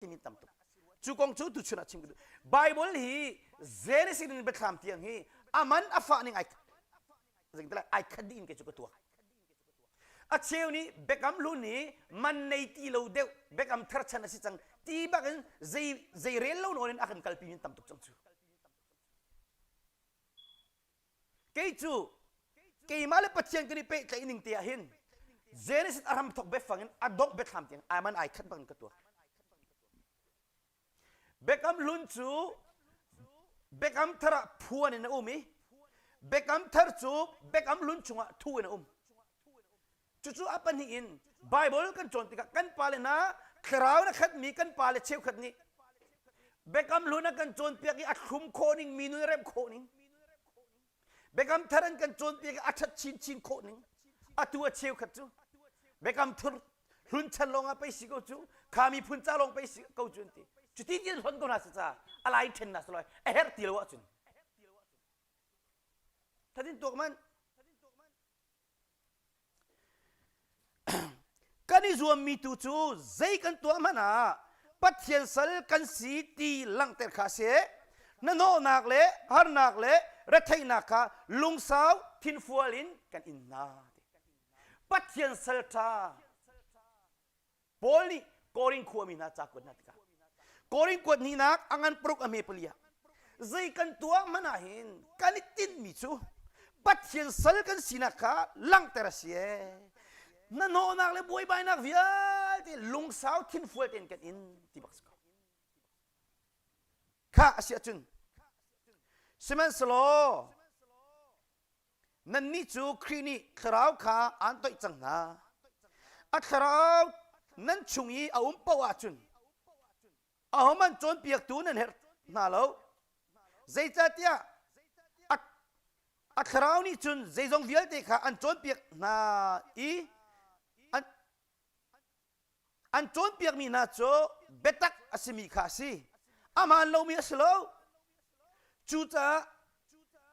Timi tam tuk. Cu kong cu tuchun ah chim ka duh. Bible hi Genesis in biathlam tiang hi aman a fah ning ai zingtala ai khat dih in ke cu ka tuak. A cheu nih Biakam Hlun hi man nei ti lo deuh Biakam Thar chan a si cang ti bak in zei zei rel lo nawn in a kan kalpi mi tam tuk cang cu. Kei cu keimah le Pathian kan i pehtlaih ning te ah hin Genesis a hramthok biafang in a dongh biathlam tiang ai man ai khat bang ka tuak. Biakam Hlun cu Biakam Thar ah phuan in a um i Biakam Thar cu Biakam Hlun chungah thu in a um. Cucu a pahnih in Bible kan cawn tikah kan pale hna thlarau in a khatmi kan pale cheukhat nih Biakam Hlun a kan cawnpiak i a thlum khawh ning mi nun a remh khawh ning Biakam Thar an kan cawnpiak i a ṭhat chinchin khawh ning atu a cheukhat cu Biakam Thar hlun chan lawng ah pei si ko cu kha miphun ca lawng pei si ko cu an ti cuti ti hlonh ko hna si ca a lai ṭhen na si loi a herh ti lo ahcun thatin tuak man Kan i zuammi tu cu zei kan tuah hmanh ah Pathian sal kan si ti langhter kha a si. Hnahnawhnak le harnak le retheihnak kha lungsau thinfual in kan in hna. Pathian sal ṭha Paul nih Korin khuami hna ca kuat hna tikah Korin kuat hnihnak a ngan paruk a hme pali ah zei kan tuah hmanh ah hin kan i tinhmi cu Pathian sal kan sinak kha langhter a si ee. Hnahnawhnak le buaibainak vialte lungsau thinfual tein kan in ti bak si ko. Kha a si ahcun sihmanhsehlaw Nannih cu Khrih nih thlarau kha aan toih cang hna. A thlarau nan chung i a um paoh ahcun ahohmanh cawnpiaktu nan herh hna lo. Zeicahtiah a, a thlarau nih cun zeizong vialte kha an cawnpiak hna i an, An cawnpiakmi hna cu biatak a simi kha a si. A hmaan lomi a si lo. Cucaah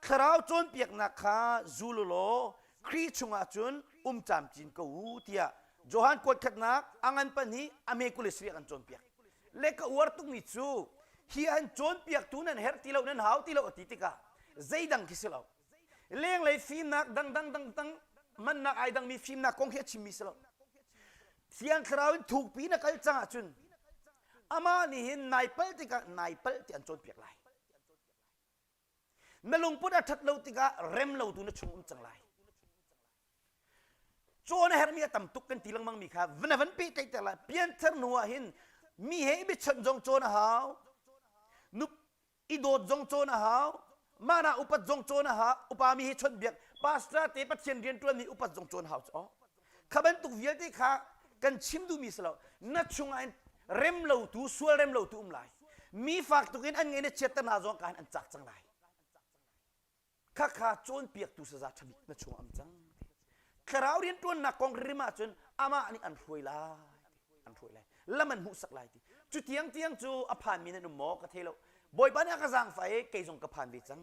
thlarau cawnpiaknak kha zul u law Khrih chungah cun um camcin ko u tiah Johan kuat khatnak a ngan pahnih a hme 27 an cawnpiak. Le ka uar tukmi cu hi an cawnpiaktu nan herh ti lo nan hau ti lo a ti tikah zeidang khi si lo. Lenglei fimnak dangdang dangdang mannak ai dangmi fimnak kong hi a chimmi si lo. Thiang Thlarau in thukpi na kal cang ahcun amah nih hin nai palh tikah nai palh ti an cawnpiak lai. Na lungput a ṭhat lo tikah rem lo tu na chung um cang lai. Cawn a herhmi a tam tuk kan ti lengmang mi kha na van pehtlaihter lai. Pianthar hnu ah hin mi he i biachawnh zong cawn a hau. Nu i dawt zong cawn a hau mana upat zong cawn a hau upa mi hi chawnhbiak pastor te pathian riantuan mi upat zong cawn hau cu kha bantuk vialte kha kan chim duhmi si lo na chungah in rem lo tu sual rem lo tu um lai mi fak tuk in an ngei na chiatter hna zong ka hin an cak cang lai Khakha cawnpiaktu saza ṭhabik na chung am cang. Thlarau rianṭuannak kong rim ahcun amah nih an hruai lai. An hruai lai. Lam an hmuhsak lai ti. Cu tiang tiang cu a phanmi nan um maw ka thei lo. Bawipa nih a ka zaangfah i kei zong ka phan ve cang.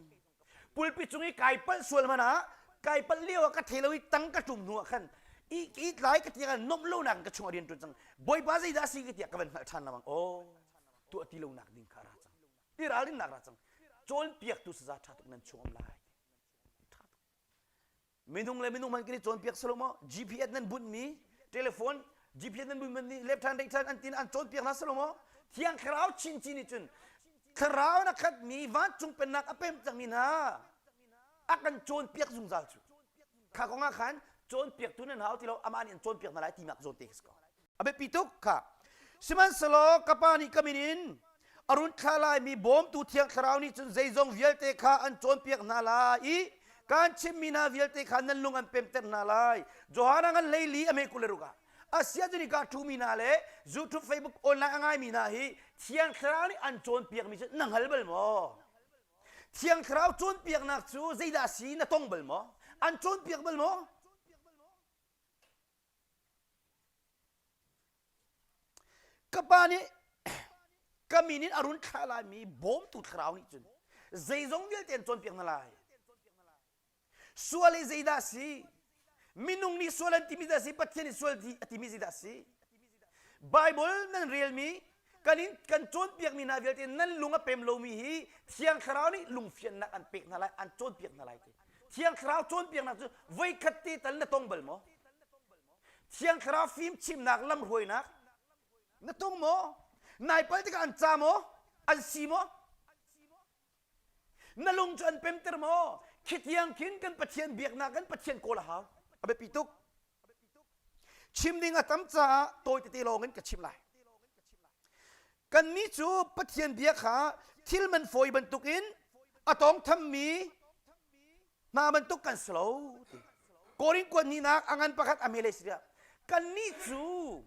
Pulpit cung i kai palh sual hmanh ah kai palh lio ah ka thei lo i tang ka ṭum hnu ah khan i i tlai ka tiang ah nomh lonak in ka chung ah rian ṭuan cang. Bawipa zeidah a si ka tiah ka van hngalh ṭhan lengmang. Aw tuah ti lonak ding kha a ra cang. I ralrinnak ra cang. Cawnpiaktu saza ṭha tuk nan chung um lai. Ṭha tuk. Minung le minung hmanh kan i cawnpiak silo maw? GPS nan bunhmi telephone GPS nan bunhmi nih left hand right hand an tin an cawnpiak hna silo maw? Thiang Thlarau chinchin nih cun Thlarau na khatmi vancung pennak a pem cangmi hna a kan cawnpiak zungzal cu. Kha kong ah khan cawnpiaktu nan hau ti lo amah nih an cawnpiak hna lai tinak zawn te khi si ko. A biapi tuk kha. Sihmanhsehlaw ka Pa nih ka min in a run thlah laimi bawmtu Thiang Thlarau nih cun zeizong vialte kha an cawnpiak hna lai i kaan chimmi hna vialte kha nan lung an pemter hna lai. Johan a ngan hleili a hme 26 ah Asia cu nika ṭhumi hna le YouTube, Facebook, online a ngaimi hna hi Thiang Thlarau nih an cawnpiakmi cu na hngal bal maw? Thiang Thlarau cawnpiaknak cu zeidah a si na tong bal maw? An cawnpiak bal maw? Ka pa nih ka min in a run thlah laimi bawmtu thlarau nih cun zeizong vialte an cawnpiak hna lai. Sual hi zeidah a si? Minung nih sual an timi dah si? Pathian nih sual a timi zeidah a si? Bible nan relmi, Kan in kan cawnpiakmi hna vialte nan lung a pem lomi hi Thiang Thlarau nih lungfiannak an pek hna lai, an cawnpiak hna lai ti. Thiang Thlarau cawnpiaknak cu voikhat te tal na tong bal maw? Thiang Thlarau fimchimnak lamhruainak na tong maw? Nai pal tikah an ca maw? An si maw? Na lung cu an pemter maw? Khi tiang khin kan Pathian biaknak kan Pathian kawl a hau. A biapi tuk. Chim ding a tam caah tawi tete lawng in ka chim lai. Kannih cu Pathian bia kha thil man fawi bantukin a tawngthammi hna bantuk kan si lo ti. Korin kuat hnihnak a ngan pakhat a hmele si tiah kannih cu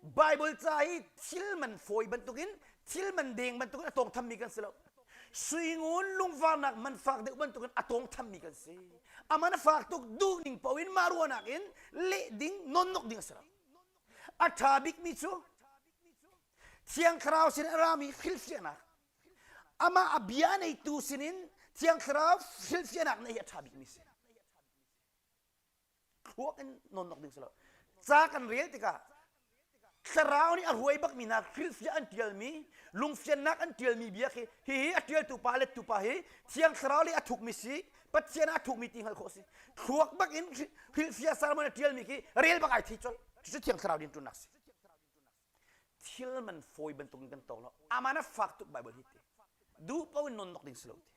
Bible ca hi thil man fawi bantukin thil man deng bantukin a tawngthammi kan si lo. Suingun lungvarnak man fak deuh bantukin a tawngthammi kan si. A man a fak tuk duh ning paoh in mah ruahnak in leh ding nonnok ding a si lo. A ṭha bikmi cu Thiang Thlarau sin a rami hrilhfiahnak amah a bia neitu sinin Thiang Thlarau hrilhfiahnak neih hi a ṭha bikmi si. Thluak in nonnok ding si lo. Ca kan rel tikah Thlarau nih a ruai bakmi hna hrilhfiah an ṭialmi, lungfiannak an ṭialmi bia khi hihi a ṭialtu pa lettu pa hi Thiang Thlarau nih a thukmi si, Pathian ah a thukmi ti hngalh khawh si. Thluak bak in hrilhfiah sermon a ṭialmi khi rel bak ai thei colh. Cucu Thiang Thlarau rianṭuannak si. Thil man fawi bantukin kan tawng lo. Aman a fak tuk Bible hi ti. Duh paoh in nonnok ding si lo ti.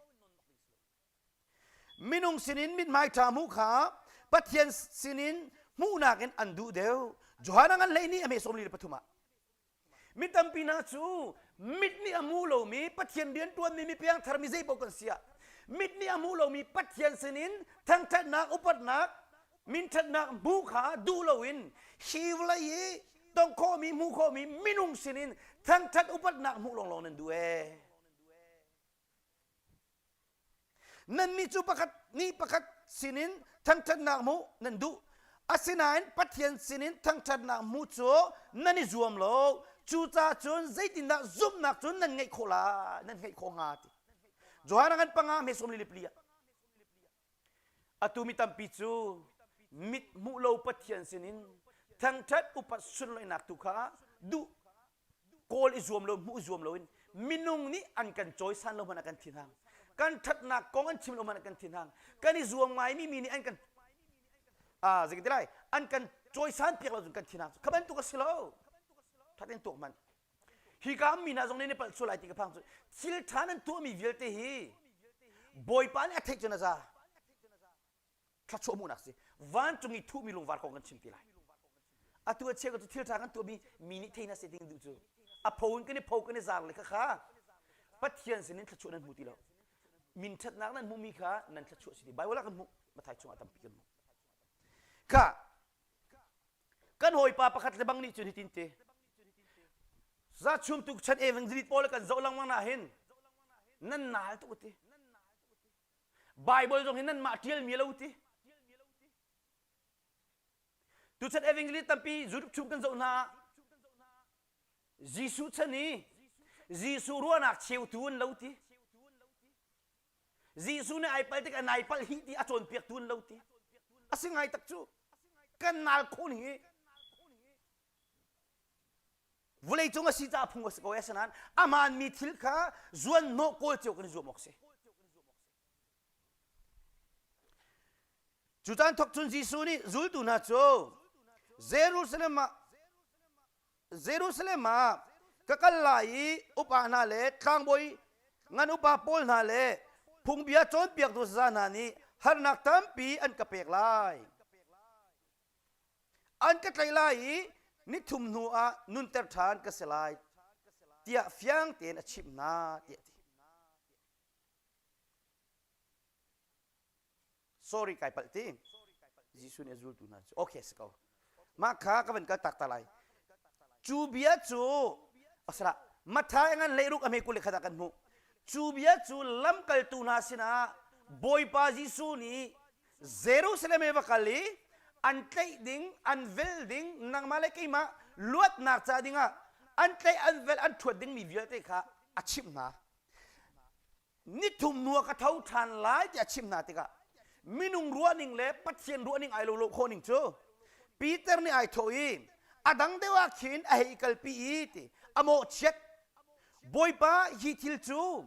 Minung sinin mithmai ṭha hmuh kha Pathian sinin hmuhnak in an duh deuh. Johan a ngan hleihnih a hme 43 ah. Mi tampi hna cu mit nih a hmu lomi Pathian rianṭuanmi mi piangthar mi zeipaoh kan si ah mit nih a hmu lomi Pathian sinin thangṭhatnak upatnak minṭhatnak hmuh kha duh loin hi vawlei i tong khawhmi hmuh khawhmi minung sinin thangṭhat upatnak hmuh lawnglawng nan duh ee. Nannih cu pakhat nih pakhat sinin thangṭhatnak hmuh nan duh. Asinain Pathian sinin thangṭhatnak hmuh cu nan i zuam lo. Cucaah cun zeitindah zumhnak cu nan ngeih khawh lai, nan ngeih khawh hnga ti. Johan a ngan panga hme sawm li le pali ah. Atu mi tampi cu mit hmuh lo Pathian sinin thangṭhat upat sunlawinak tu kha duh kawl i zuam lo hmuh i zuam loin minung nih an kan cawisan lo hmanh ah kan thinhang kan ṭhatnak kong an chim lo hmanh ah kan thinhang kan i zuam ngaimi mi nih an kan ah zei ti lai an kan cawisan piak lo cun kan thinhang kha bantuk a si lo ṭhat in tuak hmanh hi ka mi hna zong nih palh sual lai ti ka phang cu thil ṭha nan tuahmi vialte hi Bawipa nih a theih cun a za thluachuah hmuhnak si vancung i thuhmi lungvar kong kan chim ti lai atu a chia cu thil ṭha kan tuahmi mi nih thei na se ding duh cu a pho in kan i pho kan i zar le kha kha Pathian sinin thluachuah nan hmu ti lo min ṭhatnak nan hmuhmi kha nan thluachuah si ti Bible ah kan hmuh Mathai chungah tampi kan hmuh kha kan hawipa pakhat le bang nih cun hitin te za chum tu chan evangelist pawl kan zoh lengmang na hin nan nal tuk ti Bible zong hi nanmah ṭialmi lo ti. Tuchan evangelist tampi YouTube chung kan zoh hna ah Jesuh chan i Jesuh ruahnak cheutu an lo ti. Jesuh nih ai palh tik ah nai palh hi ti a cawnpiaktu an lo ti. A si ngai tak cu. Kan nal khun hi Vawleicung a si caah phung a si ko asinain a hmaanmi thil kha zuanhnawh kawl cio kan i zuam awk a si. Cu caan thawk cun Jesuh nih zultu hna cu Jerusalem ah Jerusalem ah ka kal lai i upa hna le tlangbawi ngan upa pawl hna le phungbia cawnpiaktu saza hna nih harnak tampi an ka pek lai. An ka tlaih lai i nithum hnu ah nunter ṭhan ka si lai tiah fiang tein a chimh hna tiah a ti. Sorry kai palh ti. Jesuh nih a zultu hna cu okay si ko. Mah kha ka van kal tak ta lai. Cu bia cu asala Matthai ngan leiruk a hme 21 ah kan hmuh. Cu bia cu lamkaltu hna sinah Bawipa Jesuh nih Jerusalem i va kal i an tlaih ding, an vel ding, nangmah le keimah luatnak ca dingah an tlaih, an vel, an ṭhuat dingmi vialte kha a chimh hna. Nithum hnu ah ka tho ṭhan lai tiah a chimh hna tikah minung ruahning le Pathian ruahning ai lo lo khawh ning cu Peter nih ai thawh i a dang deuh ah khin a hei kalpi i ti a mawhchiat. Bawipa hi thil cu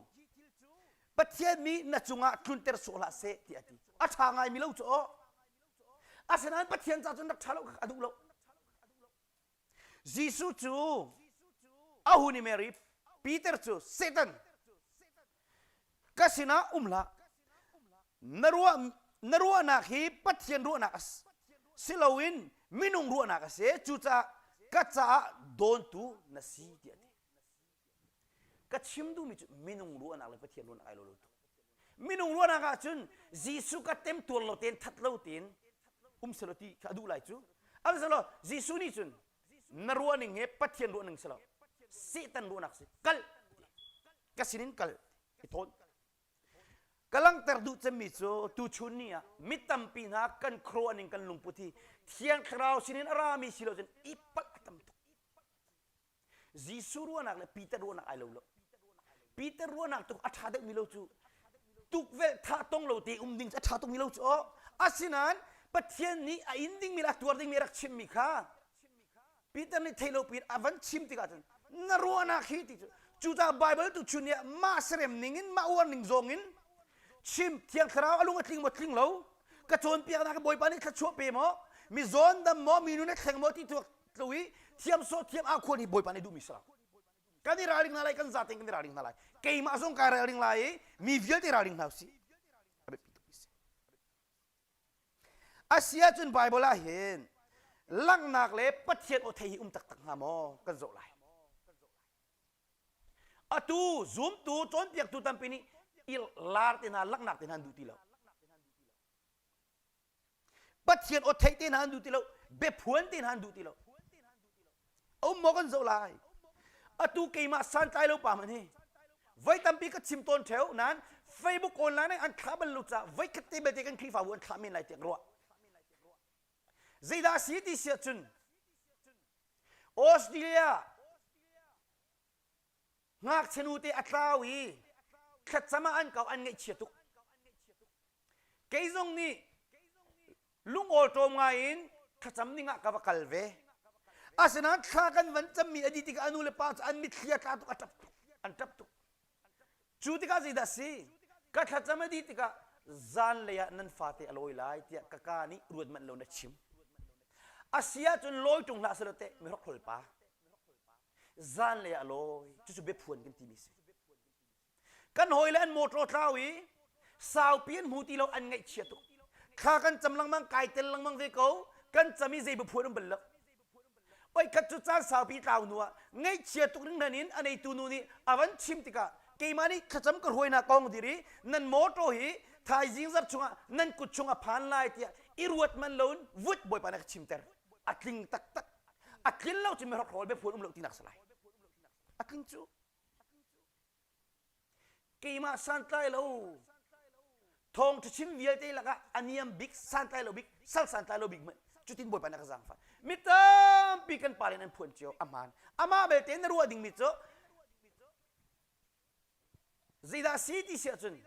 Pathian nih na cungah tlunter sawh hlah seh tiah a ti. A ṭha ngaimi lo cu aw. Asinain Pathian ca cun rak ṭha lo a duh lo. Jesuh cu a hun i Mary, Peter cu Satan ka sinah um hlah. Na ruah na ruahnak hi Pathian ruahnak a si loin minung ruahnak a si. Cucaah ka caah dawntu na si tiah a ti. Ka chim duhmi cu minung ruahnak le Pathian ruahnak ai lo lo tuk. Minung ruahnak ahcun Jesuh ka temtuar lo tein that lo tein um selaw ti kha a duh lai cu. An selaw Jesuh nih cun na ruahning he Pathian ruahning si lo. Satan ruahnak si. Kal. Ka sinin kal. I thawn. Ka langhter duh cemmi cu tuchun ni ah mi tampi hna kan khuaruahning kan lungput hi Thiang Thlarau sinin a rami si lo cun i palh a tam tuk. Jesuh ruahnak le Peter ruahnak ai lo lo. Peter ruahnak tuk a ṭha deuhmi lo cu tukvelh thah tong lo te um ding cu a ṭha tukmi lo cu aw. Asinain Pathian nih a in dingmi le a tuar dingmi a rak chimmi kha Peter nih thei lo piin a van chim tikah cun na ruahnak hi ti cu cucaah Bible tu chun nih mah serem ning in mah uar ning zawng in chim Thiang Thlarau a lung a tling maw tling lo ka cawnpiaknak Bawipa nih thluachuah pe maw mi zawn dam maw mi nun a thleng maw ti tu tlo i thiam sawh thiam ah khual hi Bawipa nih duhmi si lo kan i ralring hna lai kan zaten kan i ralring hna lai keimah zong kai ralring lai i mi vialte ralring hna usih a biapi tuk si a si ahcun Bible ah hin langhnak le Pathian aw thei hi um taktak hnga maw kan zoh lai atu zumtu cawnpiaktu tampi nih i lar te hna langhnak te hna an duh ti lo Pathian aw theih te hna an duh ti lo biaphuan te hna an duh ti lo um maw kan zoh lai atu keimah santlai lo pa hmanh hi voi tampi ka chim tawn theo nain Facebook online an thlah bal lo ca voi khat te belte kan Khrihfabu an thlah men lai tiah ruah zeidah si ti si ahcun Australia Ngakchia nute a tlau i thlacam ah an kau an ngaihchia tuk. Kei zong nih lungawlṭawm ngai in thlacam ning ah ka va kal ve. Asinain thla kan van cammi a dih tikah a nu le pa cu an mitthli a tla tuk, a ṭap tuk, an ṭap tuk. Cu tikah zeidah a si? Ka thlacam a dih tikah zanlei ah nan fate a lawi lai tiah ka ka nih ruat manh lo na chim. A si ahcun lawi ṭung hlah selaw teh mi hrokhrol pa. Zanlei ah a lawi cucu biaphuan kan timi si kan hawile an motor tlau i saupi an hmu ti lo an ngaihchia tuk thla kan cam lengmang kai tel lengmang ve ko kan cam i zei biaphuan um bal lo oi khat cu caan saupi tlau hnu ah ngaihchia tuk ring in a neitu nu nih a van chim tikah keimah nih thlacam ka hruainak kong dir i nan motor hi thaizing zarh chungah nan kut chung a phan lai tiah i ruat man loin vut bawipa nih a ka chimter a tling taktak a tlin lo cu mi hrokhrawl biaphuan um lo tinak si lai a tling cu keimah santlai lo thawngṭha chim vialte lakah a niam bik santlai lo bik sal santlai lo bik hmanh cutin bawipa nih a ka zaangfah mi tampi kan pa in an phuan cio a hmaan amah belte na ruah dingmi cu zeidah si ti si ahcun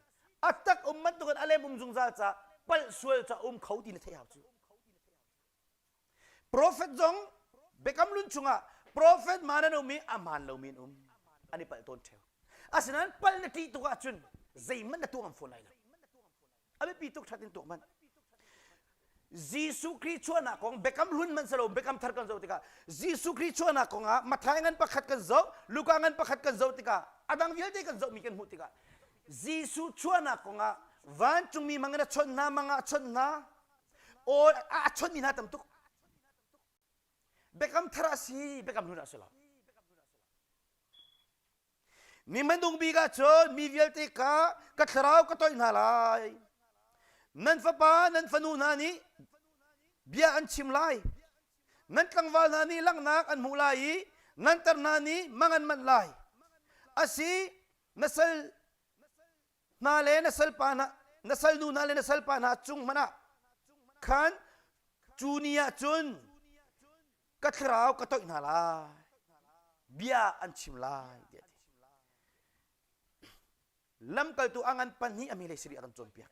a tak um bantukin a lem um zungzal ca palh sual ca um kho ti na theih hau cu Profet zong Biakam Hlun chungah profet hmaan an um i a hmaan lomi an um. An i palh tawn ṭheo. Asinain palh na ṭih tuk ahcun zeihmanh na tuah ngam fawn lai lo. A biapi tuk ṭhat in tuak hmanh. Jesuh Khrih chuahnak kong Biakam Hlun hmanh si lo Biakam Thar kan zoh tikah Jesuh Khrih chuahnak kong ah Matthai ngan pakhat kan zoh, Luka ngan pakhat kan zoh tikah a dang vialte kan zohmi kan hmuh tikah Jesuh chuahnak kong ah vancungmi mang in a chawnh hna, mang ah a chawnh hna, Aw a chonmi hna tam tuk. Biakam thar a si, biakam hlun a si lo. Ni hmanung bik ah cun mi vialte kha ka thlarau ka toih hna lai. Nan fapa, nan fanu hna nih bia an chim lai. Nan tlangval hna nih langhnak an hmuh lai i nan tar hna nih mang an manh lai. Asi, na sal hna le na salpa hna na salnu hna le na salpa hna cung hmanh ah khan cu ni ah cun ka thlarau ka toih hna lai bia an chim lai tiah ti lamkaltu a ngan pahnih a mi lei siri a kan cawnpiak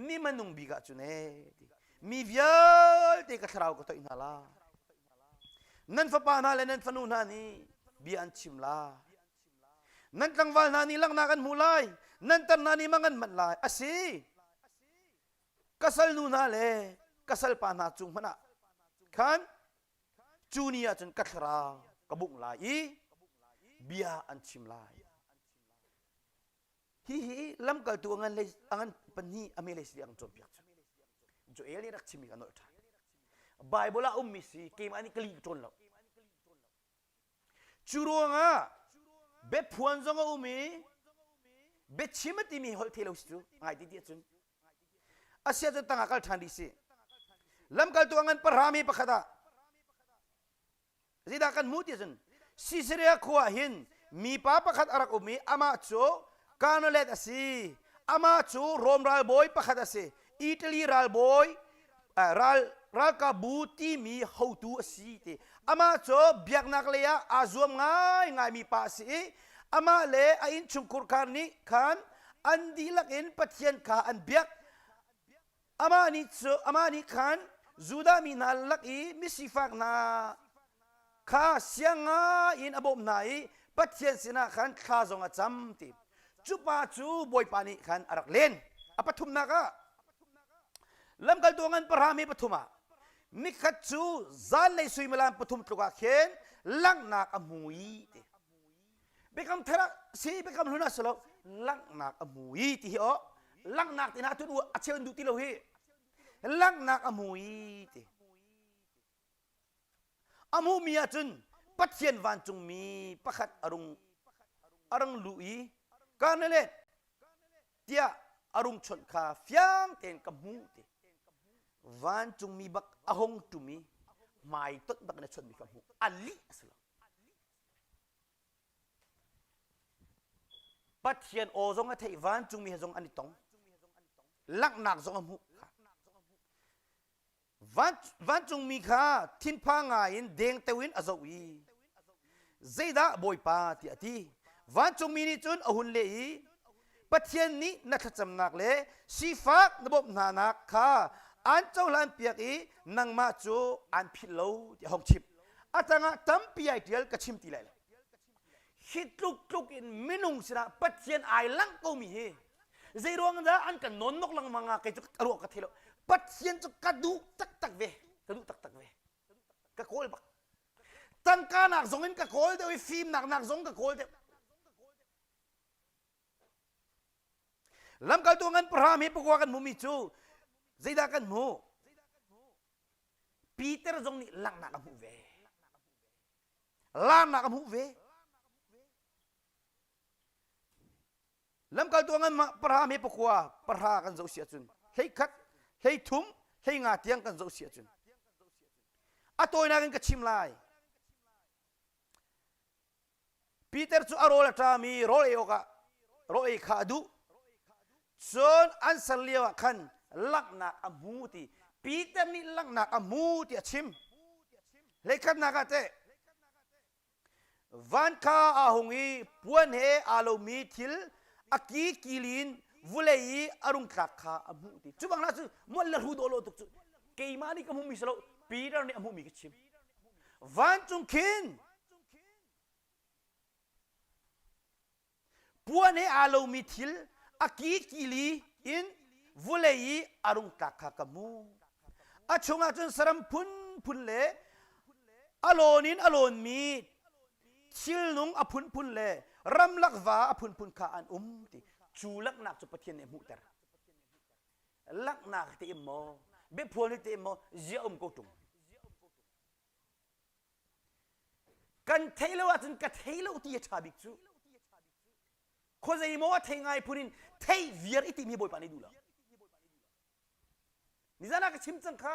ni manung bik ah cun ee ti mi vialte ka thlarau ka toih hna lai nan fapa hna le nan fanu hna nih bia an chim lai. Nan tlangval hna nih langhnak an hmuh lai, nan tar hna nih mang an manh lai. A si. Ka salnu hna le ka salpa hna cung hmanh ah khan cu ni ah cun ka thlarau ka bungh lai i bia an chim lai. Hihi lamkaltu a ngan lei a ngan pahnih a me lei si an cawnpiak cu. Joel nih rak chimmi ka nolh ṭhan. Bible ah ummi si keimah nih ka lih ṭawn lo. Cu ruangah biaphuan zong a um i biachim a timi holh thei lo si cu ngai ti ti ahcun asia cun tangah kal ṭhan rih si. Lamkaltu a ngan pahrami pakhat ah Zeidah kan hmuh ti cun Sisaria khua ah hin mipa pakhat a rak um i amah cu Karnolet a si. Amah cu Rom ralbawi pakhat a si. Italy ralbawi ral ralkapbu timi hotu a si ti. Amah cu biaknak lei ah aa zuam ngaingaimi pa a si i amah le a innchungkhur khan nih khan an dihlak in Pathian kha an biak. Amah nih cu amah nih khan Judah mi hna lak i misifak hna kha siang ngai in a bawmh hna i Pathian sinah khan thla zong a cam ti. Cu pa cu Bawipa nih khan a rak len. A pathumnak ah lamkaltu ngan pahra mi pathum ah nikhat cu zanlei suimilam pathum tluk ah khin langhnak a hmu i ti. Biakam thar ah si biakam hlun ah si lo langhnak a hmu i ti hi aw langhnak ti na tun a cheu duh ti lo hi langhnak a hmu i ti a hmuh mi ahcun Pathian vancungmi pakhat a rung a rung luh i Karnele tiah a rung chawnh kha fiang tein ka hmuh ti vancungmi bak a hung ṭum i hmai tonh bak in a chawnhmi ka hmuh a lih a si lo Pathian aw zong a theih vancungmi he zong an i tong. Langhnak zong a hmuh. Vancungmi kha thinphang ngai in dengteo in a zoh i zeidah Bawipa tiah a ti. Vancungmi nih cun a hun leh i Pathian nih na thlacamnak le sifak na bawmh hnanak kha aan cohlanpiak i nangmah cu aan philh lo tiah a hung chimh. A tangah tampi ai ṭial ka chim ti lai lo. Hi tluk tluk in minung sinah Pathian ai langh komi hi zei ruang dah an kan nawnnok lengmang ah kei cu ka ruah ka thei lo. Pathian cu ka duh taktak ve. Ka duh taktak ve. Ka kawl bak. Tangka nak zong in ka kawl deuh i fimnak nak zong ka kawl deuh. Lamkaltu ngan pahram hi pakua kan hmumi cu zeidah kan hmuh? Peter zong nih langhnak a hmuh ve. Larnak a hmuh ve. Lamkaltu ngan pahra me pakua pahra kan zoh si ahcun hlei khat hlei thum hlei nga tiang kan zoh si ahcun a tawinak in ka chim lai. Peter cu a rawl a ṭam i rawl ei awkah rawl ei kha a duh. Cun an ser lio ah khan langhnak a hmu ti. Peter nih langhnak a hmu ti a chim. Hleikhatnak ah teh van kha aa hung i puan he aa lomi thil a ki kilin vulei i a rung tlak kha a hmuh ti. Cu bang hlah cu mual le hru dawh lo tuk cu keimah nih ka hmuhmi si lo Peter nih a hmuhmi ka chim. Vancung khin Puan he aa lomi thil a ki kili in vulei i a rung tlak kha ka hmuh. A chungah cun saram phunphun le a lawn in a lawnmi thilnung a phunphun le ramlak va a phunphun kha an um ti. Cu laknak cu Pathian nih a hmuhter. Laknak te in maw, biaphuan te in maw, zia um ko ṭung. Kan theih lo ahcun ka thei lo ti a ṭha bik cu. Khuazei maw a thei ngai phun in theih viar i timi Bawipa nih duh lo. Nizan ah ka chim cang kha.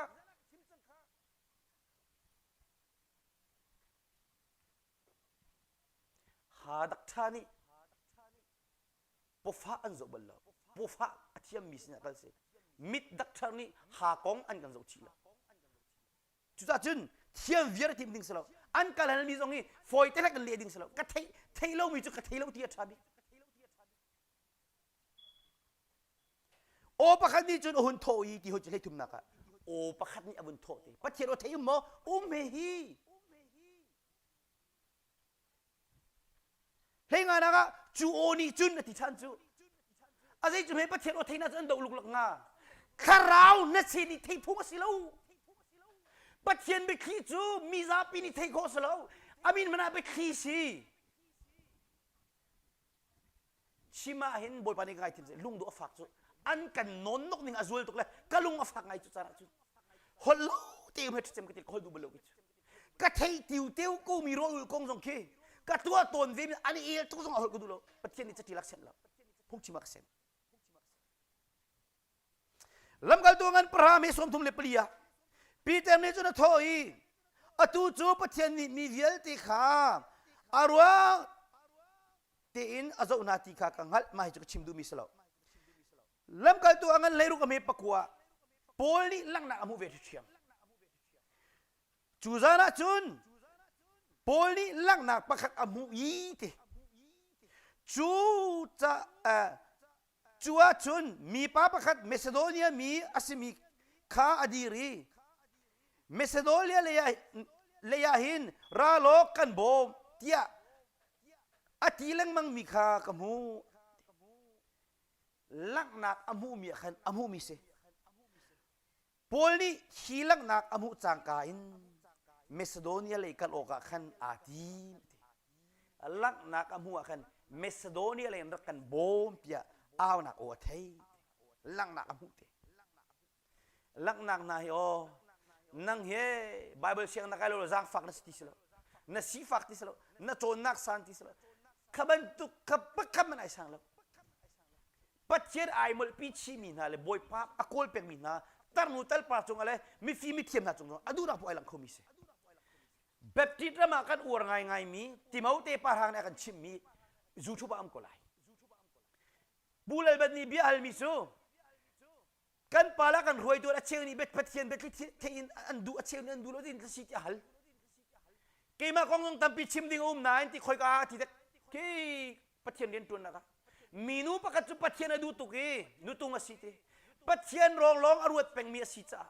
Ha dak ṭha nih pawfah an zoh bal lo. Pawfah a thiammi sinah kal si. Mit dakṭhar nih ha kong an kan zoh chih lo. Cucaah cun thiam viar tim ding si lo. An kal halmi zong hi fawi te kan leh ding si lo. Ka theih theih lomi cu ka thei lo ti a ṭha bik. Aw pakhat nih cun a hun thawh i ti hoi cu hlei thumnak ah aw pakhat nih a vun thawh ti. Pathian aw thei um maw? Um he hi. Hlei nganak ah. Cu aw nih cun a ti ṭhan cu. A zei cu hme Pathian aw theihnak cu an doh luklak hnga. Thlarau na sin i theih phung a si lo. Pathian biathli cu mi zapi nih theih khawh a si lo. A min hmanh ah biathli si. Chim ah hin Bawipa nih ka ngaithiam seh lungduh a fak cu an kan nawn nok ning a zual tuk le ka lung a fak ngai cu caan ah cun holh lo te um he ṭhacem ka ti ka holh duh bal lo ki cu ka thei tiu teu ko mi rawl ul kong zong khi ka tuah tawn ve mi an i el tuk zong a holh ka duh lo Pathian nih cati lak senh lo phungchim ah ka sen Lamkaltu ngan pahra me 34 ah Peter nih cun a thawh i atu cu Pathian nih mi vialte kha a ruang tein a zoh hna ti kha ka hngalh mah hi cu ka chim duhmi si lo lamkaltu a ngan 16 a me pakua Paul nih langhnak a hmuh ve ṭhiam Cu zan ah cun Paul nih langhnak pakhat a hmuh i ti. Cu ca cu ahcun mipa pakhat Macedonia mi a simi kha a dir i Macedonia lei ah hin ra law kan bawm tiah a ti lengmang mi kha ka hmuh. Langhnak a hmuhmi ah khan a hmuhmi si. Paul nih hi langhnak a hmuh cangka in Macedonia lei kal awkah khan aa tim. Langhnak a hmuh ah khan Macedonia lei in rak kan bawm tiah aunak aw a thei. Langhnak a hmuh te. Langhnak hna hi aw nang he Bible siang na kai lo zaangfak na si ti si lo. Na sifak ti si lo. Na cawnnak san ti si lo. Kha bantuk kha pakhat man ai sang lo. Pathian ai molhpi chihmi hna le Bawipa a kawl pekmi hna tarnu talpa cungah le mifim mithiam hna cung zong a duhnak poah ai lang khomi si. Baptist ram ah kan uar ngaingaimi Timote parhang nih a kan chimhmi YouTube ah um ko lai. Pu Lalbat nih bia halmi cu kan pa la kan hruaitu a cheu nih Pathian biathli theih in an duh a cheu nih an duh lo tin si ti a hal. Keimah kong zong tampi chim ding a um nain ti khoika ti dek khi Pathian rian ṭuannak ah minu pakhat cu Pathian a duh tuk i nutung a si ti Pathian rawng lawng a ruat pengmi a si caah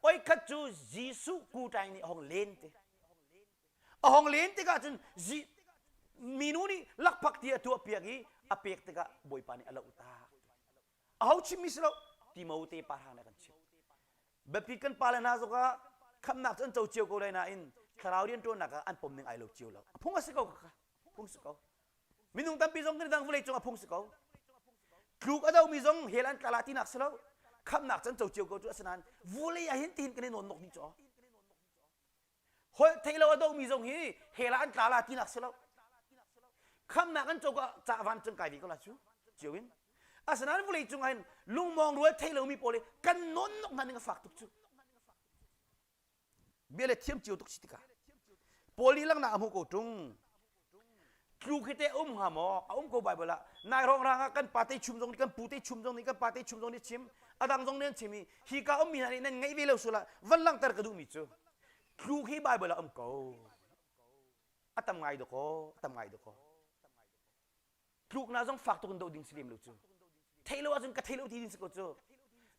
oi khat cu Jesuh kuṭai nih a hong len te a hong len tikah cun minu nih lakphak ti a tuah piak i a pek tikah Bawipa nih a loh tak aho chimmi si lo Timote pa hrang nih a kan chimh biapi kan pale hna zongah khamnak cu an co cio ko lai nain thlarau rianṭuannak ah an pom ning ai lo cio lo a phung a si ko kha phung si ko minung tampi zong kan dang vawlei cung a phung si ko tluk a domi zong hell an tla tinak si lo khamnak can co cio ko cu asinain vawlei ah hin tihin kan i nawn nok ni cu holh thei lo a domi zong hi hell ah an tla la tinak si lo khamnak an co ka ca van cung kai ve ko la cu cio in asinain vawlei cung ah hin lungmawng rual thei lomi pawl hi kan nawn nok hna ning a fak tuk cu bia le thiam cio tuk si tikah Paul nih langhnak a hmuh ko ṭung tluk hi teh um hnga maw a um ko Bible ah nai rong rang ah kan pa te chum zong nih kan pu te chum zong nih kan pa te chum zong nih chim adang zong nih an chim i hi ka ummi hna nih nan ngeih ve lo sual ah van langhter ka duhmi cu tluk hi Bible ah um ko a tam ngai dakaw a tam ngai dakaw tluknak zong fak tuk in doh ding si lem lo cu theih lo ahcun ka thei lo ti ding si ko cu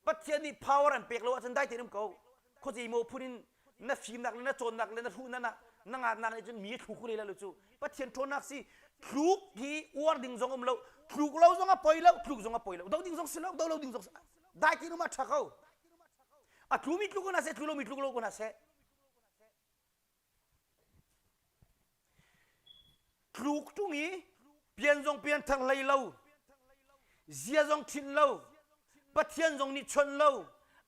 Pathian nih power an pek lo ahcun dai tein um ko khuazei maw phun in na fimnak le na cawnnak le na hruhnak na na ngatnak nih cun mi a thlu khu lo cu Pathian ṭhawnnak si tluk hi uar ding zong um lo tluk lo zong a poi lo tluk zong a poi lo do ding zong si lo do lo ding zong si dai tein um ah ṭha ko a tlumi tluk ko hna seh tlu lomi tluk lo ko hna seh Tluk ṭung i pian zong pian thar hlei lo, zia zong ṭhinh lo, Pathian zong nih chawnh lo,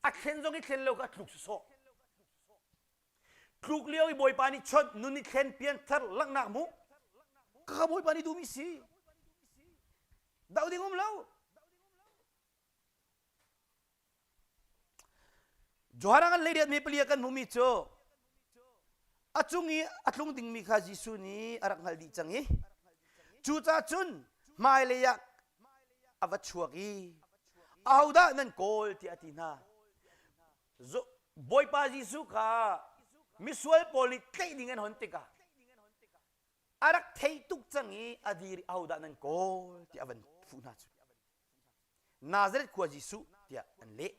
a thlen zong i thlen lo kha tluk sawsawh. Tluk lio i Bawipa nih chawnh, nun i thlen, pian thar, langhnak hmuh, ka Bawipa nih duhmi si. Doh ding um lo. Johan ah kan leiriat mi pali ah kan hmuhmi cu a cung i a tlung dingmi kha Jesuh nih a rak hngalh dih cang i cucaah cun hmailei ah a va chuak i ahodah nan kawl tiah a ti hna. Bawipa Jesuh kha misual pawl nih tlaih ding an hon tikah a rak thei tuk cang i a dir i ahodah nan kawl tiah a van fuh hna cu. Nazareth khua Jesuh tiah an leh.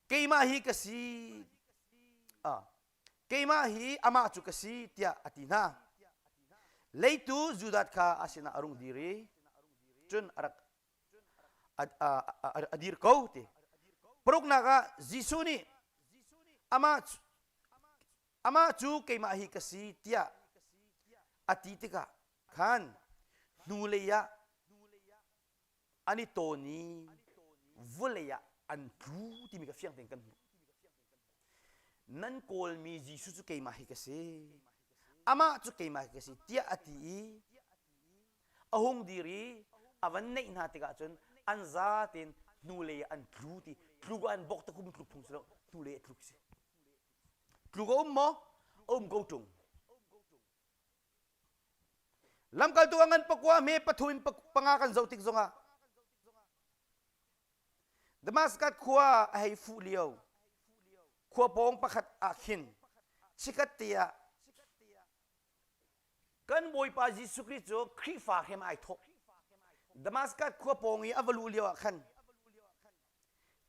Keimah hi ka si ah keimah hi amah cu ka si tiah a ti hna. Leitu Judas kha a sinah a rung dir i cun a rak a dir ko ti. Paruknak ah Jesuh nih amah amah cu keimah hi ka si tiah a ti tikah khan hnulei ah an i tawn i vawlei ah an tlu timi kha fiang tein kan hmuh. Nan kawlmi Jesuh cu keimah hi ka si. Amah cu keimah hi ka si tiah a ti i a hung dir i a van neih hna tikah cun an zatein hnulei ah an tlu ti tluk ah an bok takum tluk phung si lo hnulei ah tluk si. Tluk a um maw? A um ko ṭung. Lamkaltu a ngan pakua hme pathum in panga kan zoh tik zongah Damascus khua a hei fuh lio khua pawng pakhat ah khin chikat te ah kan Bawipa Jesuh Khrih cu Khrihfa hrem ai thawk. Damascus khua pawng i a va luh lio ah khan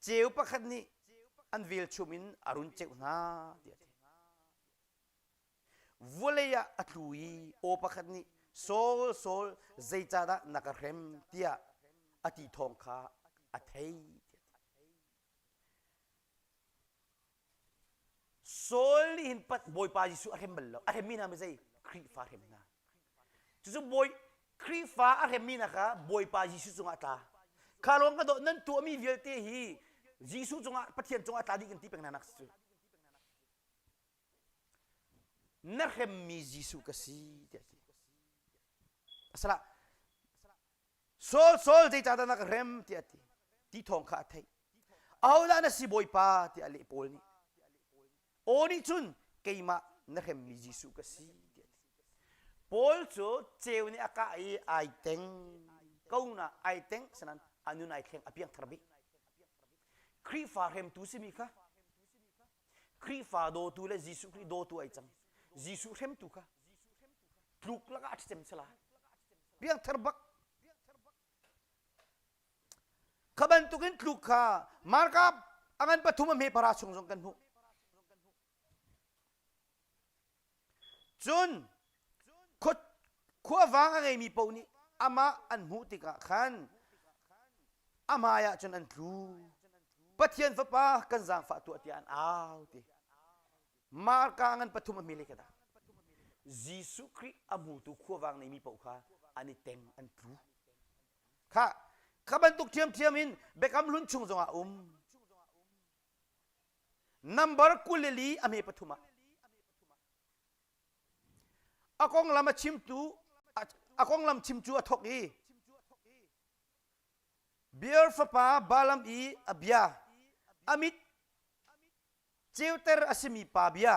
ceu pakhat nih an velchum in a run ceuh hna tiah a ti. Vawlei ah a tlu i aw pakhat nih Saul, Saul, zeicahdah na ka hrem tiah a ti thawng kha a thei. Saul nih hin pat Bawipa Jesuh a hrem bal lo. A hremmi hna mi zei? Khrihfa hrem hna. Cucu Bawi Khrihfa a hremmi hna kha Bawipa Jesuh cungah a tla. Kha lawng ka dawt nan tuahmi vialte hi Jesuh cungah Pathian cungah a tla dih kan ti peng hna nak si cu. Na hremmi Jesuh ka si tiah a ti. Asalah Saul Saul zeicahdah na ka hrem tiah a ti. Ti thawng kha a theih. Ahodah na si Bawipa tiah a leh Paul nih. Aw nih cun keimah na hremmi Jesuh ka si tiah a ti. Paul cu ceu nih a kah i ai teng ko na ai teng sanan a nun ai thleng a piangthar bik. Khrihfa hremtu simi kha Khrihfa dawtu le Jesuh Khrih dawtu ai cang. Jesuh hremtu kha tluk lakah a ṭhacem sala. Piangthar bak. Kha bantukin tluk kha Marka a ngan pathum a hme para chung zong kan hmuh. Cun khuavang a ngeimi paoh nih amah an hmuh tikah khan a hmaiah cun an tlu. Pathian Fapa kan zaangfah tuah tiah an au ti. Marka ngan pathum a hmele ka dah. Jesuh Khrih a hmutu khuavang neimi paoh kha an i teng an tlu. Kha kha bantuk ṭhiamṭhiam in Biakam Hlun chung zongah a um. Number 24 a hme pathum ah a konglam a chimtu a konglam chim cu a thawk i Beor fapa Balaam i a bia a mit ceuter a simi pa bia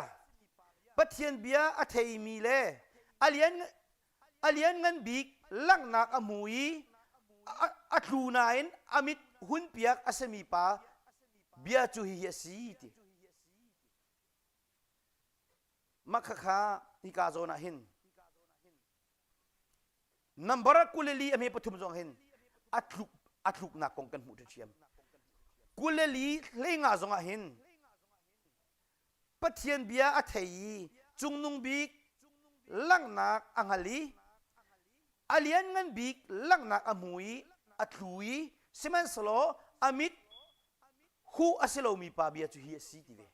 Pathian bia a theimi le a lian a lianngan bik langhnak a hmu i a tlu nain a mit hunpiak a simi pa bia cu hihi a si ti. Mah khakha hika zawn ah hin number 24 a hme pathum zong hin a tluk a tluknak kong kan hmuh ṭhiam. 24 hleinga zong ah hin Pathian bia a thei i cungnung bik langhnak a hngal i a lianngan bik langhnak a hmu i a tlu i sihmanhsehlaw a mit huh a si lomi pa bia cu hi a si ti ve.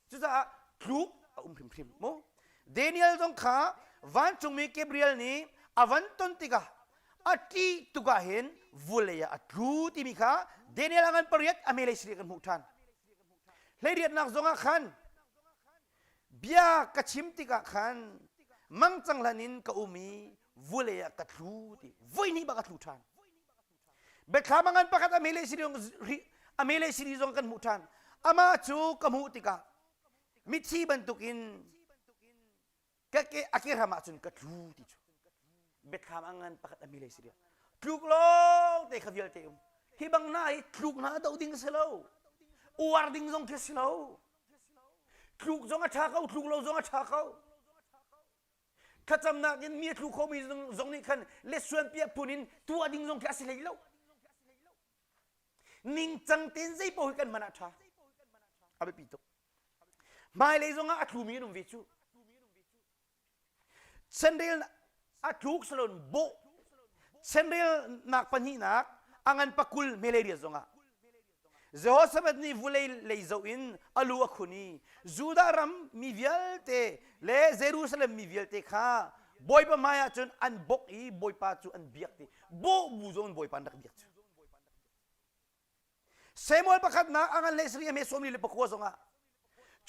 Cucaah tluk a um hrimhrim mu. Daniel zong kha vancungmi Gabriel nih a van ton tikah a ṭih tuk ah hin vulei ah a tlu timi kha Daniel a ngan pariat a hmelei siri kan hmuh ṭhan. Hleiriatnak zongah khan bia ka chim tikah khan mangcang hlan in ka um i vulei ah ka tlu ti voihnih bak a tlu ṭhan. Biathlam a ngan pakhat a hmelei siri a hmelei siri zong kan hmuh ṭhan. Amah cu ka hmuh tikah mithi bantukin ka ke a ke hram ah cun ka tlu ti cu biathlam a ngan pakhat a mi lei si dia tluk lawng te kha vialte um hi bang na hi tluk hna do ding si lo uar ding zong khi si lo tluk zong a ṭha ko tluk lo zong a ṭha ko thlacamnak in mi a tlu khomi zong nih khan letsuan piah phun in tuah ding zong khi a si hlei lo ningcang tein zei paoh hi kan hman ah ṭha a biapi tuk Hmailei zongah a tlumi an um ve cu. Chanrel. A tluk salon bawh chenrelnak pahnihnak a ngan pakul malaria zongah Jehoshaphat nih vulei lei zoh in a lu a khun i Judah ram mi vialte le Jerusalem mi vialte kha Bawipa hmaiah cun an bok i Bawipa cu an biak ti bawh bu zong in Bawipa an rak biak cu. Samuel pakhatnak a ngan le sari a hme sawmli le pakua zongah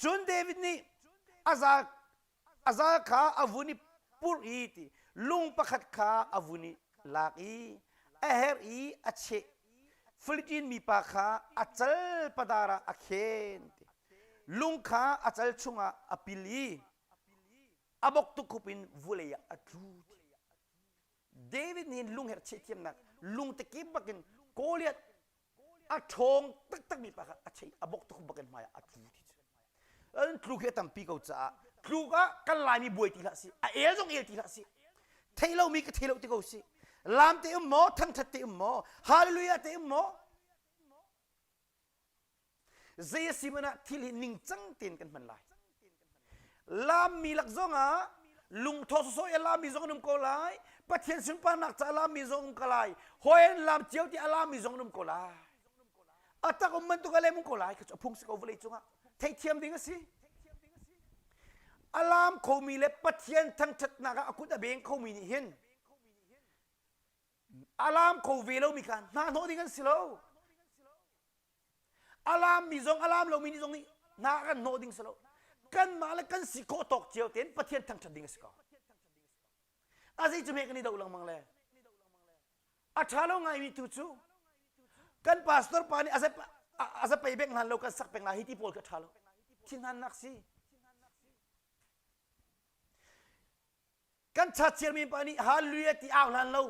cun David nih a zal a zal kha a vun i purh i ti lung pakhat kha a vun i lak i a herh i a cheh Philippine mipa kha a cal padar ah a khen ti lung kha a cal chungah a pil i a bok tukhup in vulei ah a tlu ti David nih lungherh cheh thiamnak lungte kip bakin Goliath a ṭhawng taktakmi pa kha a chei a bok tuk bakin hmai ah a tlu ti cu an tluk hi a tampi ko caah tluk ah kan Laimi buai ti hlah si a el zong el ti hlah si thei lomi ka thei lo ti ko si lam te um maw thangṭhat te um maw hallelujah te um maw Zei a si hmanh ah thil hi ningcang tein kan hman lai. Lammi lak zongah lungtho sawsawh i a lammi zong an um ko lai. Pathian sunparnak ca a lammi zong um ko lai. Hawi an lam cio ti a lammi zong an um ko lai. A tak um bantuk a lem um ko lai. Kha cu a phung si ko vawlei cungah. Theihthiam ding a si. A lam khomi le Pathian thangṭhatnak ah a kut a beng khomi nih hin a lam kho ve lomi kha hna hnawh ding an si lo. A lammi zong a lam lomi nih zong nih hna kan hnawh ding si lo. Kanmah le kan si khawh tawk cio tein Pathian thangṭhat ding a si ko. A zei cu hme kan i doh lengmang le a ṭha lo ngaimi tu cu kan pastor pa nih a zapei beng hlan lo kan sak peng lai hi ti pawl kha ṭha lo. Thinhannak si. Kan chachiarmi pa nih hallelujah ti au hlan lo,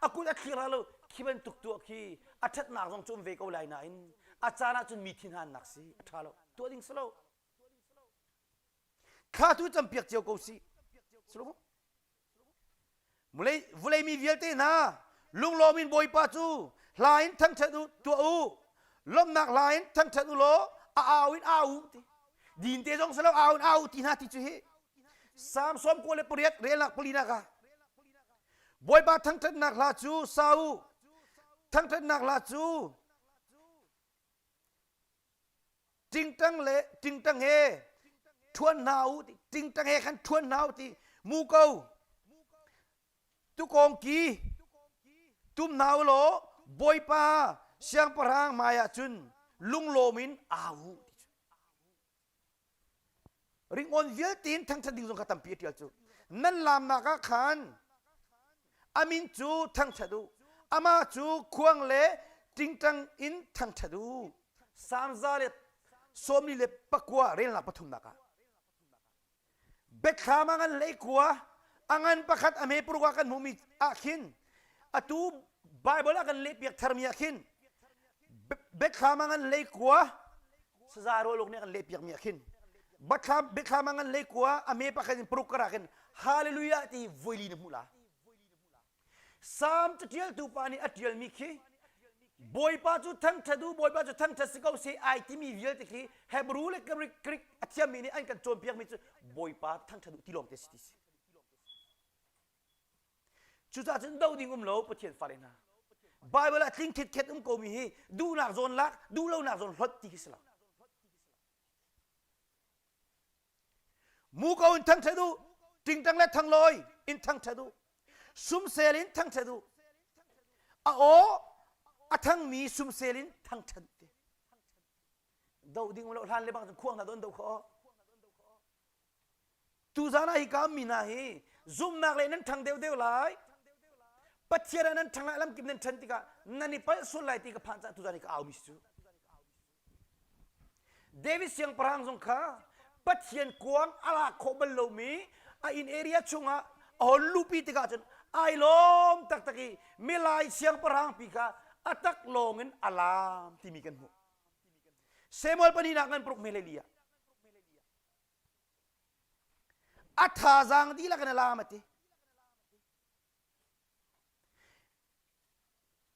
a kut a thlir lo, khi bantuk tuah khi a ṭhatnak zong cu um ve ko lai nain a caan ah cun mi thinhannak si a ṭha lo. Tuah ding si lo. Thla tu campiak cio ko si. Vulei vulei mi vialte hna lunglawm in Bawipa cu hla in thangṭhat u tuah u lawmhnak hla in thangṭhat u law a au in au u ti din te zong si lo au in au ti hna ti cu hi Salm 98 relnak palinak ah Bawipa thangṭhatnak hla cu sa u thangṭhatnak hla cu tingtang le tingtang he ṭhuan hna u ti tingtang he khan ṭhuan hna u ti muko tukawngki tum hna u law Bawipa siangpahrang hmaiah cun lunglawm in au u ti cu Ringawn vialte in thangṭhat ding zong kha tampi a ṭial cu. Nan laamnak ah khan a min cu thangṭhat u. Amah cu khuang le ṭingṭang in thangṭhat u. Salm 149 relnak pathumnak ah. Biathlam a ngan hleikua a ngan pakhat a hme paruk ah kan hmuhmi ah khin atu Bible ah kan lehpiak tharmi ah khin biathlam a ngan hleikua saza rualuk nih kan lehpiakmi ah khin biathlam biathlam a ngan hleikua a hme pakhat in paruk kar ah khin hallelujah ti voili na hmuh la Salm caṭialtu pa nih a ṭialmi khi Bawipa cu thangṭhat u, Bawipa cu thangṭhat si ko seh ai timi vialte khi Hebrew le Greek, Greek a thiammi nih an kan cawnpiakmi cu Bawipa thangṭhat u ti lawng te si ti si. Cucaah cun do ding um lo Pathian fale hna. Bible ah tling khit um komi hi duhnak zawn lak, duhlonak zawn hlot ti khi si lo. Muko in thangṭhat u, tingtang le thanglawi in thangṭhat u, sumsel in thangṭhat u. A aw a thangmi sumsel in thangṭhat te. Do ding lo hlan le bang cun khuang hna don do kho. Tuzan ah hi ka mi hna hi zumnak le nan ṭhang deuh deuh lai. Pathian ah nan ṭhang lai lamkip nan ṭhan tikah nan i palh sual lai ti ka phan caah tuzan hi ka au mi si cu. David siangpahrang zong kha Pathian kuang a lak khawh bal lomi a inn area chungah a hon luhpi tikah cun ai lawm taktak i milai siangpahrang pi kha a tak lawng in a laam timi kan hmuh. Samuel pahnihnak ngan paruk hme ah a thazaang dihlak in a laam a ti.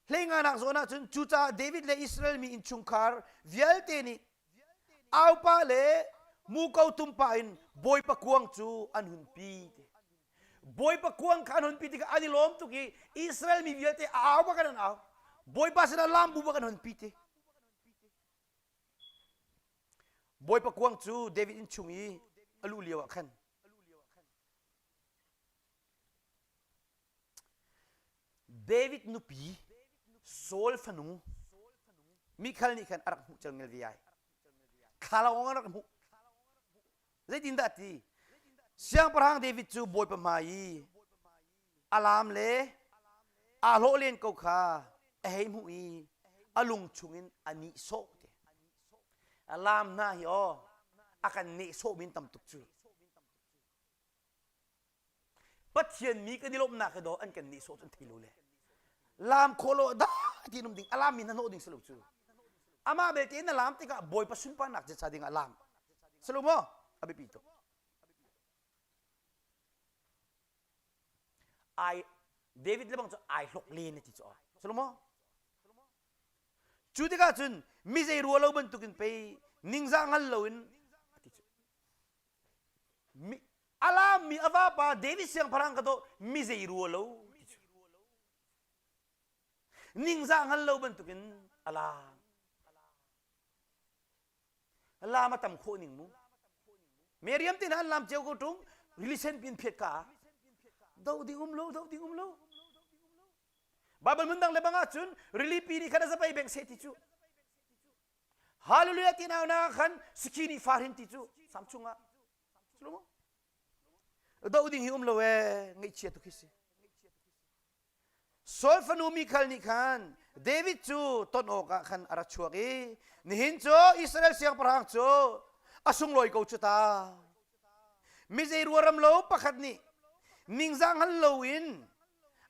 Hleinganak zawn ah cun cucaah David le Israel mi innchungkhar vialte nih aupa le muko tumpa in Bawipa kuang cu an hun pi. Bawipa kuang kha an hunpi tikah an i lawm tuk i Israel mi vialte a au bak an au. Bawipa sinah lambu bak an hunpi ti. Bawipa kuang cu David inn chung i a luh lio ah khan David nupi Saul fanu Mikhal nih khan a rak hmuh celngel ve ai. Thlalangawng a rak hmuh. Zeitindah ti? Siangpahrang David cu Bawipa hmai i a laam le aa hlawh len ko kha a hei hmuh i a lung chungin a nihsawh te. A laam hna hi aw a kan nehsawh min tam tuk cu. Pathian mi kan i lawmhnak hi daw an kan nehsawh cu an thei lo le. Laam khawh lo da ti um ding a laam mi hna hnawh ding si lo cu. Amah belte na laam tikah Bawipa sunparnak ca ding ah laam. Si lo maw? A biapi tuk. Ai David le bang cu ai hlok len ti cu. Si lo maw? Cu tikah cun mi zei rua lo bantukin pei ningzah hngal loin a ti cu. A laammi a vapa David siangpahrang ka dawh mi zei rua lo ti cu. Ningzah hngal lo bantukin a laam. Laam a tam khawh ning mu. Miriam te hna an laam cio ko ṭung rili sen pin phiat ka do ding um lo do ding um lo. Bible hmun dang le bang ahcun rili pi nih khan a zapei beng seh ti cu. Hallelujah ti nau na khan sikhi nih far hin ti cu sam chungah. Do ding hi um lo ee ngaihchia tuk hi si. Saul fanu Mikhal nih khan David cu ton awkah khan a ra chuak i nihin cu Israel siangpahrang cu a sunglawi ko cu ta. Mi zei ruaram lo pakhat nih ningzah hngal loin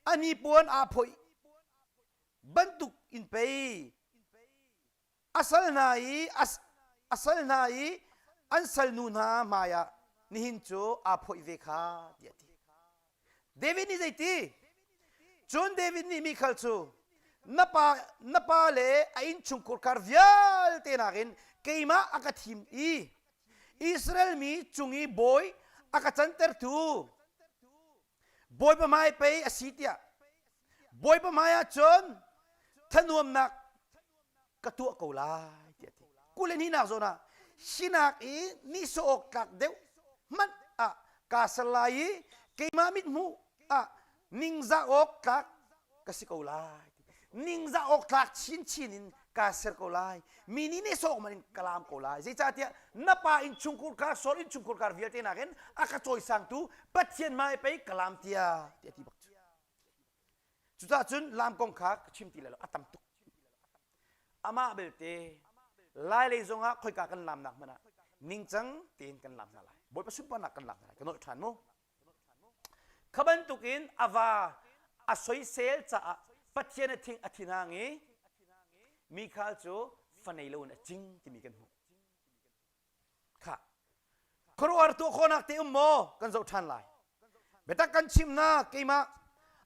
a hnipuan aa phoih bantuk in pei a sal hna i a sal hna i an salnu hna hmaiah nihin cu aa phoih ve kha tiah a ti. David nih zeiti? Cun David nih Mikhal cu na pa na pa le a innchungkhar kar vialte nakin keimah a ka thim i Israel mi cung i bawi a ka cantertu Bawipa hmai pei a si tiah Bawipa hmai ah cun thanuamnak ka tuah ko lai tiah a ti. 22nak zawn ah sinak i nihsawh awk tlak deuh hmanh ah kaa ser lai i keimah mithmuh ah ningzah awk tlak ka si ko lai. Ningzah awk tlak chinchin in kaa ser ko lai. Mi nih nihsawh man in ka laam ko lai. Zeicahtiah na pa innchungkhur kar Saul innchungkhur kar vialte nakin a ka cawisangtu Pathian hmai pei ka laam tiah tiah ti bak cu. Cucaah cun laam kong kha ka chim ti lai lo a tam tuk. Amah belte lai lei zongah khoika kan laamnak hmanh ah ningcang tein kan laam hna lai. Bawipa sunparnak kan laam hna lai. Ka nolh ṭhan mu. Kha bantukin a va a soisel caah Pathian a thing a thinhang i Mikhal cu fanei loin a cing timi kan hmuh. Kha khuaruahhar tuah khawhnak te um maw kan zoh ṭhan lai. Biatak kan chim na keimah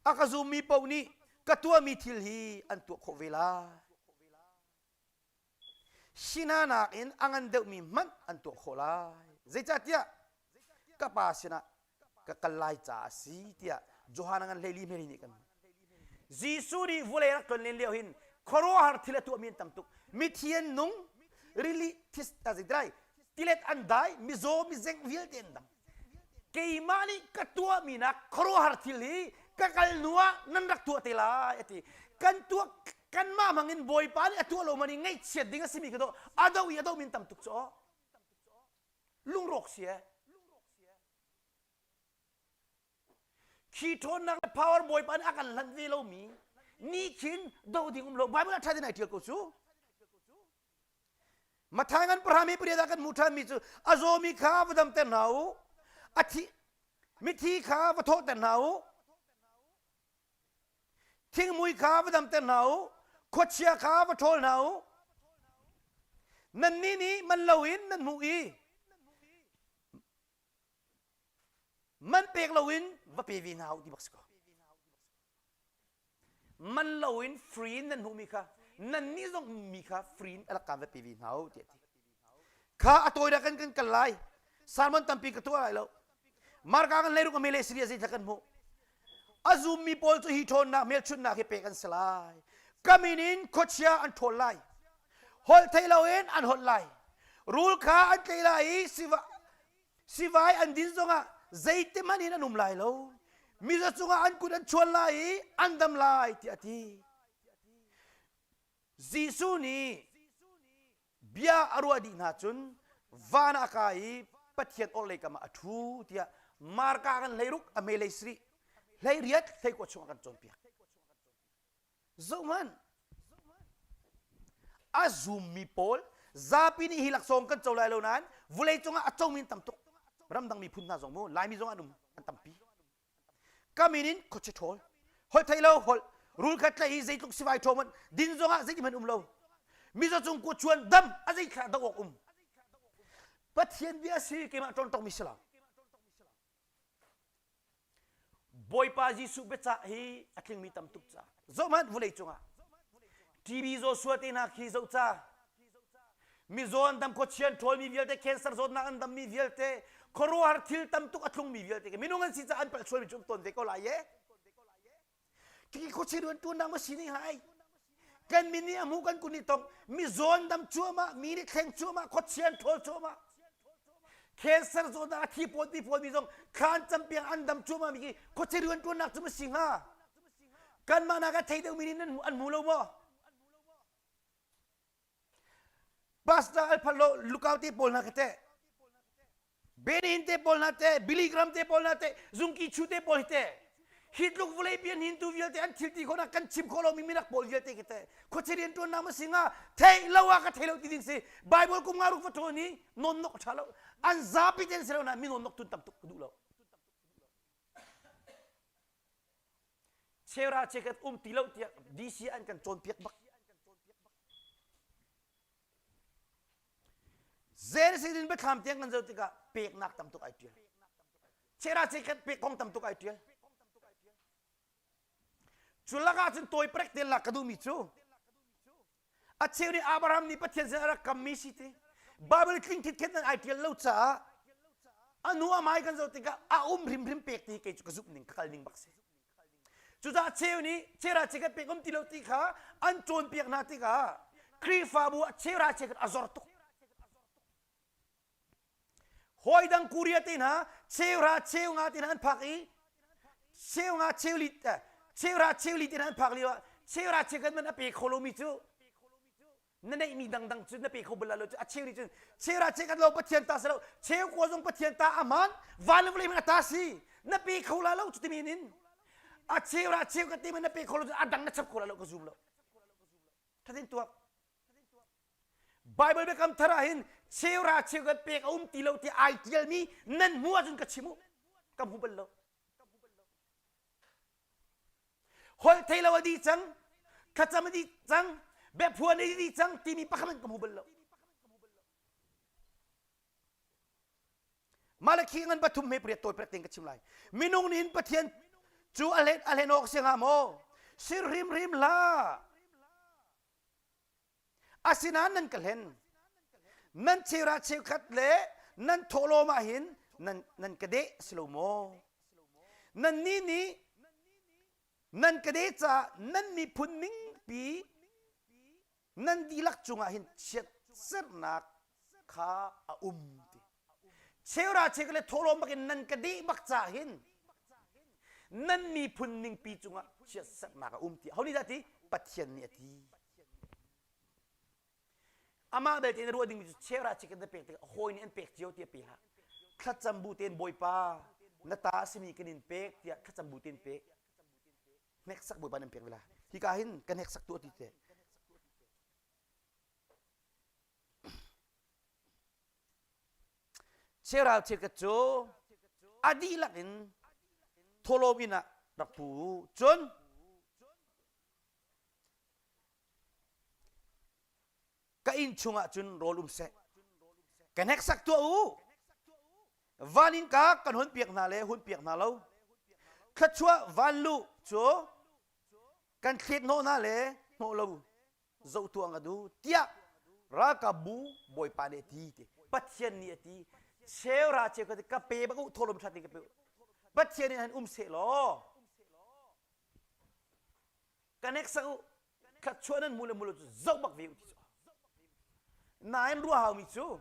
a ka zummi paoh nih ka tuahmi thil hi an tuah khawh ve lai. Hi hna nakin a ngan deuhmi hmanh an tuah khawh lai. Zeicahtiah ka pa sinah ka kal lai caah a si tiah Johan a ngan 14 hmeli nih kan Jesuh nih vawlei rak tlon len lio hin khuaruahhar thil a tuahmi an tam tuk. Mithi an nung, rili this zeitilai tilet an dai, mizaw mizeng vialte an dam. Keimah nih ka tuahmi nak khuaruahhar thil hi ka kal hnu ah nan rak tuah te lai a ti. Kan tuah kanmah hmang in Bawipa nih a tuah lo man i ngaihchiat ding a simi ka do a do i a do min tam tuk cu lungrawk si e khi ṭhawnnak le power Bawipa nih a kan hlanh ve lomi ni khin do ding um lo Bible ah ṭha tein ai ṭial ko cu Mathai ngan pahra mi pariat ah kan hmuh ṭhanmi cu a zawmi kha va damter hna u a thi mithi kha va thawhter hna u thingmui kha va damter hna u khuachia kha va ṭhawl hna u nannih nih man loin nan hmuh i man pek loin va pe ve hna u ti bak si ko man loin free in nan hmuhmi kha nannih zong mi kha free in a rak kaan va pe ve hna u tiah ti kha a tawinak kan kan kal lai sermon tampi ka tuah lai lo. Marka kan leiruk a mele siri a zei kan hmuh. A zummi pawl cu hi ṭhawnnak hmelchunhnak hi pek an si lai. Ka min in khuachia an ṭhawl lai. Holh thei loin an holh lai. Rul kha an tlei lai i sivai an din zongah zeitihmanh in an um lai lo. Miza cungah an kut an chuan lai i an dam lai tiah a ti. Jesuh nih bia a ruah dih hna cun van ah a kai i Pathian orhlei kam ah a ṭhu tiah Marka kan hleiruk a hme hlei sarih hleiriat hleikua chungah kan cawnpiak. Zohhmanh a zummi pawl zapi nih hi laksawng kan co lai lo nain vulei cungah a comi an tam tuk ramdang miphun hna zong mu Laimi zong an um an tampi Ka min in khuachia ṭhawl, holh thei lo holh, rul kha tlaih i zeitluk sivai ṭhaw hmanh din zongah zeitihmanh um lo. Mizaw cung kut chuan dam a zeithla doh awk um. Pathian bia si keimah ṭawnṭokmi si lo. Bawipa Jesuh biacah hi a tlingmi tam tuk ca. Zohhmanh vulei cungah TB Joshua te hna khi zoh ca. Mizaw an dam khuachia an ṭhawlmi vialte cancer zawtnak an dammi vialte khuaruahhar thil tam tuk a tlungmi vialte minung an si caah an palh sualmi cu um tawn ve ko lai ye. Khi khuachia rian ṭuannak ma sining hai. Kan min nih a hmu kan kun nih tong mizaw an dam cuahmah mi nih thleng cuahmah khuachia an ṭhawl cuahmah cancer zawtnak a thi pawl ti pawl mi zong thlan campiang an dam cuahmah mi khi khuachia rian ṭuannak cu ma si hnga kanmah nak a thei deuhmi nih an hmu lo maw Pastor Alphalo Lukau te pawl hna kha teh Benin te pawl hna teh Billy Graham te pawl hna teh Zungki Chu te pawl hi teh hi tluk vawlei pian hintu vialte an thil ti khawhnak kan chim khawh lomi minak pawl vialte khi teh khuachia rian ṭuannak ma si hnga theih lo ah ka thei lo ti ding si Bible kum nga ruk va ṭhawn i nawnnok a ṭha lo an zapi ten si lo na mi nawnnok tun tam tuk ka duh lo Chera chekat um ti lo tiah DC an kan cawnpiak bak. Zen in biathlam tiang kan zoh tikah peknak tam tuk ai tial. Chera chekat pek kong tam tuk ai tial. Cu lakah cun tawi prek te lak ka duhmi cu a cheu nih Abraham nih Pathian sin a rak kammi si ti Bible tling thithet nan ai tial lo caah a nu a mai kan zoh tikah a um hrimhrim pek ti kei cu ka zumh ning ka kal ning bak si cucaah cheu nih chera chekat pek um ti lo ti kha an cawnpiak hna tikah Khrihfabu ah chera chekat a zor tuk Hawi dang Korea te hna cheuhra cheunga te hna an phak i cheunga cheuli cheuhra cheuli te hna an phak lio ah cheuhra cheukhat man a pe kho lomi cu na neihmi dangdang cu na pe kho bal lo cu a cheu nih cun cheuhra cheukhat lo Pathian ta si lo cheu kua zong Pathian ta aman van le vawlei man a ta si na pe kho la lo cu ti men in a cheuhra cheukhat te man na pe kho lo cu a dang na chap kho la lo ka zum lo thatin tuak Bible biakam thar ah hin cheura cheukhat pek a um ti lo ti ai tialmi nan hmu ahcun ka chim u ka hmu bal lo holh thei lo a dih cang thlacam a dih cang biaphuan a dih cang timi pakhat ka hmu bal lo Malakhi ngan pathum he pariat tawi pariat tein ka chim lai minung nih hin Pathian cu a hlen a hlen awk si hnga maw sir hrimhrim hlah Asinain nan ka hlen. Nan cheuhra cheukhat le nan thawhlawm ah hin nan, nan ka deh si lo maw? Nannih nih nan ka deh caah nan miphun ningpi nan dihlak cungah hin chiatserhnak kha a um ti. Cheuhra cheukhat le thawhlawm bakin nan ka deh bak caah hin nan miphun ningpi cungah chiatserhnak a um ti. Ho nih dah ti? Pathian nih a ti. Amah belte na ruah dingmi cu cheuhra cheukhat na pek tikah hawi nih an pek cio tiah pe hlah. Thlacam bu tein Bawipa na ta a simi kan in pek tiah thlacam bu tein pek. Hneksak Bawipa nan pek ve la. Hika hin ka hneksak tuah ti te. Cheuhra cheukhat cu a dihlak in thawhlawm inn ah rak pu u. Cun Ka inn chungah cun rawl um seh. Ka hneksak tuah u. Van in ka kan hun piak hna le hun piak hna lo. Thluachuah van luh cu kan thlet hnawh hna le hnawh lo zoh tuah nga du tiah ralkapbu bawipa nih a ti ti Pathian nih a ti. Cheura cheu ka ka pe bak u tholom that ka pe. Pathian in han um se law. Ka nek sak u khat chuah nan mu le mu lo cu zoh bak ve u ti cu. Nain ruah hau mi cu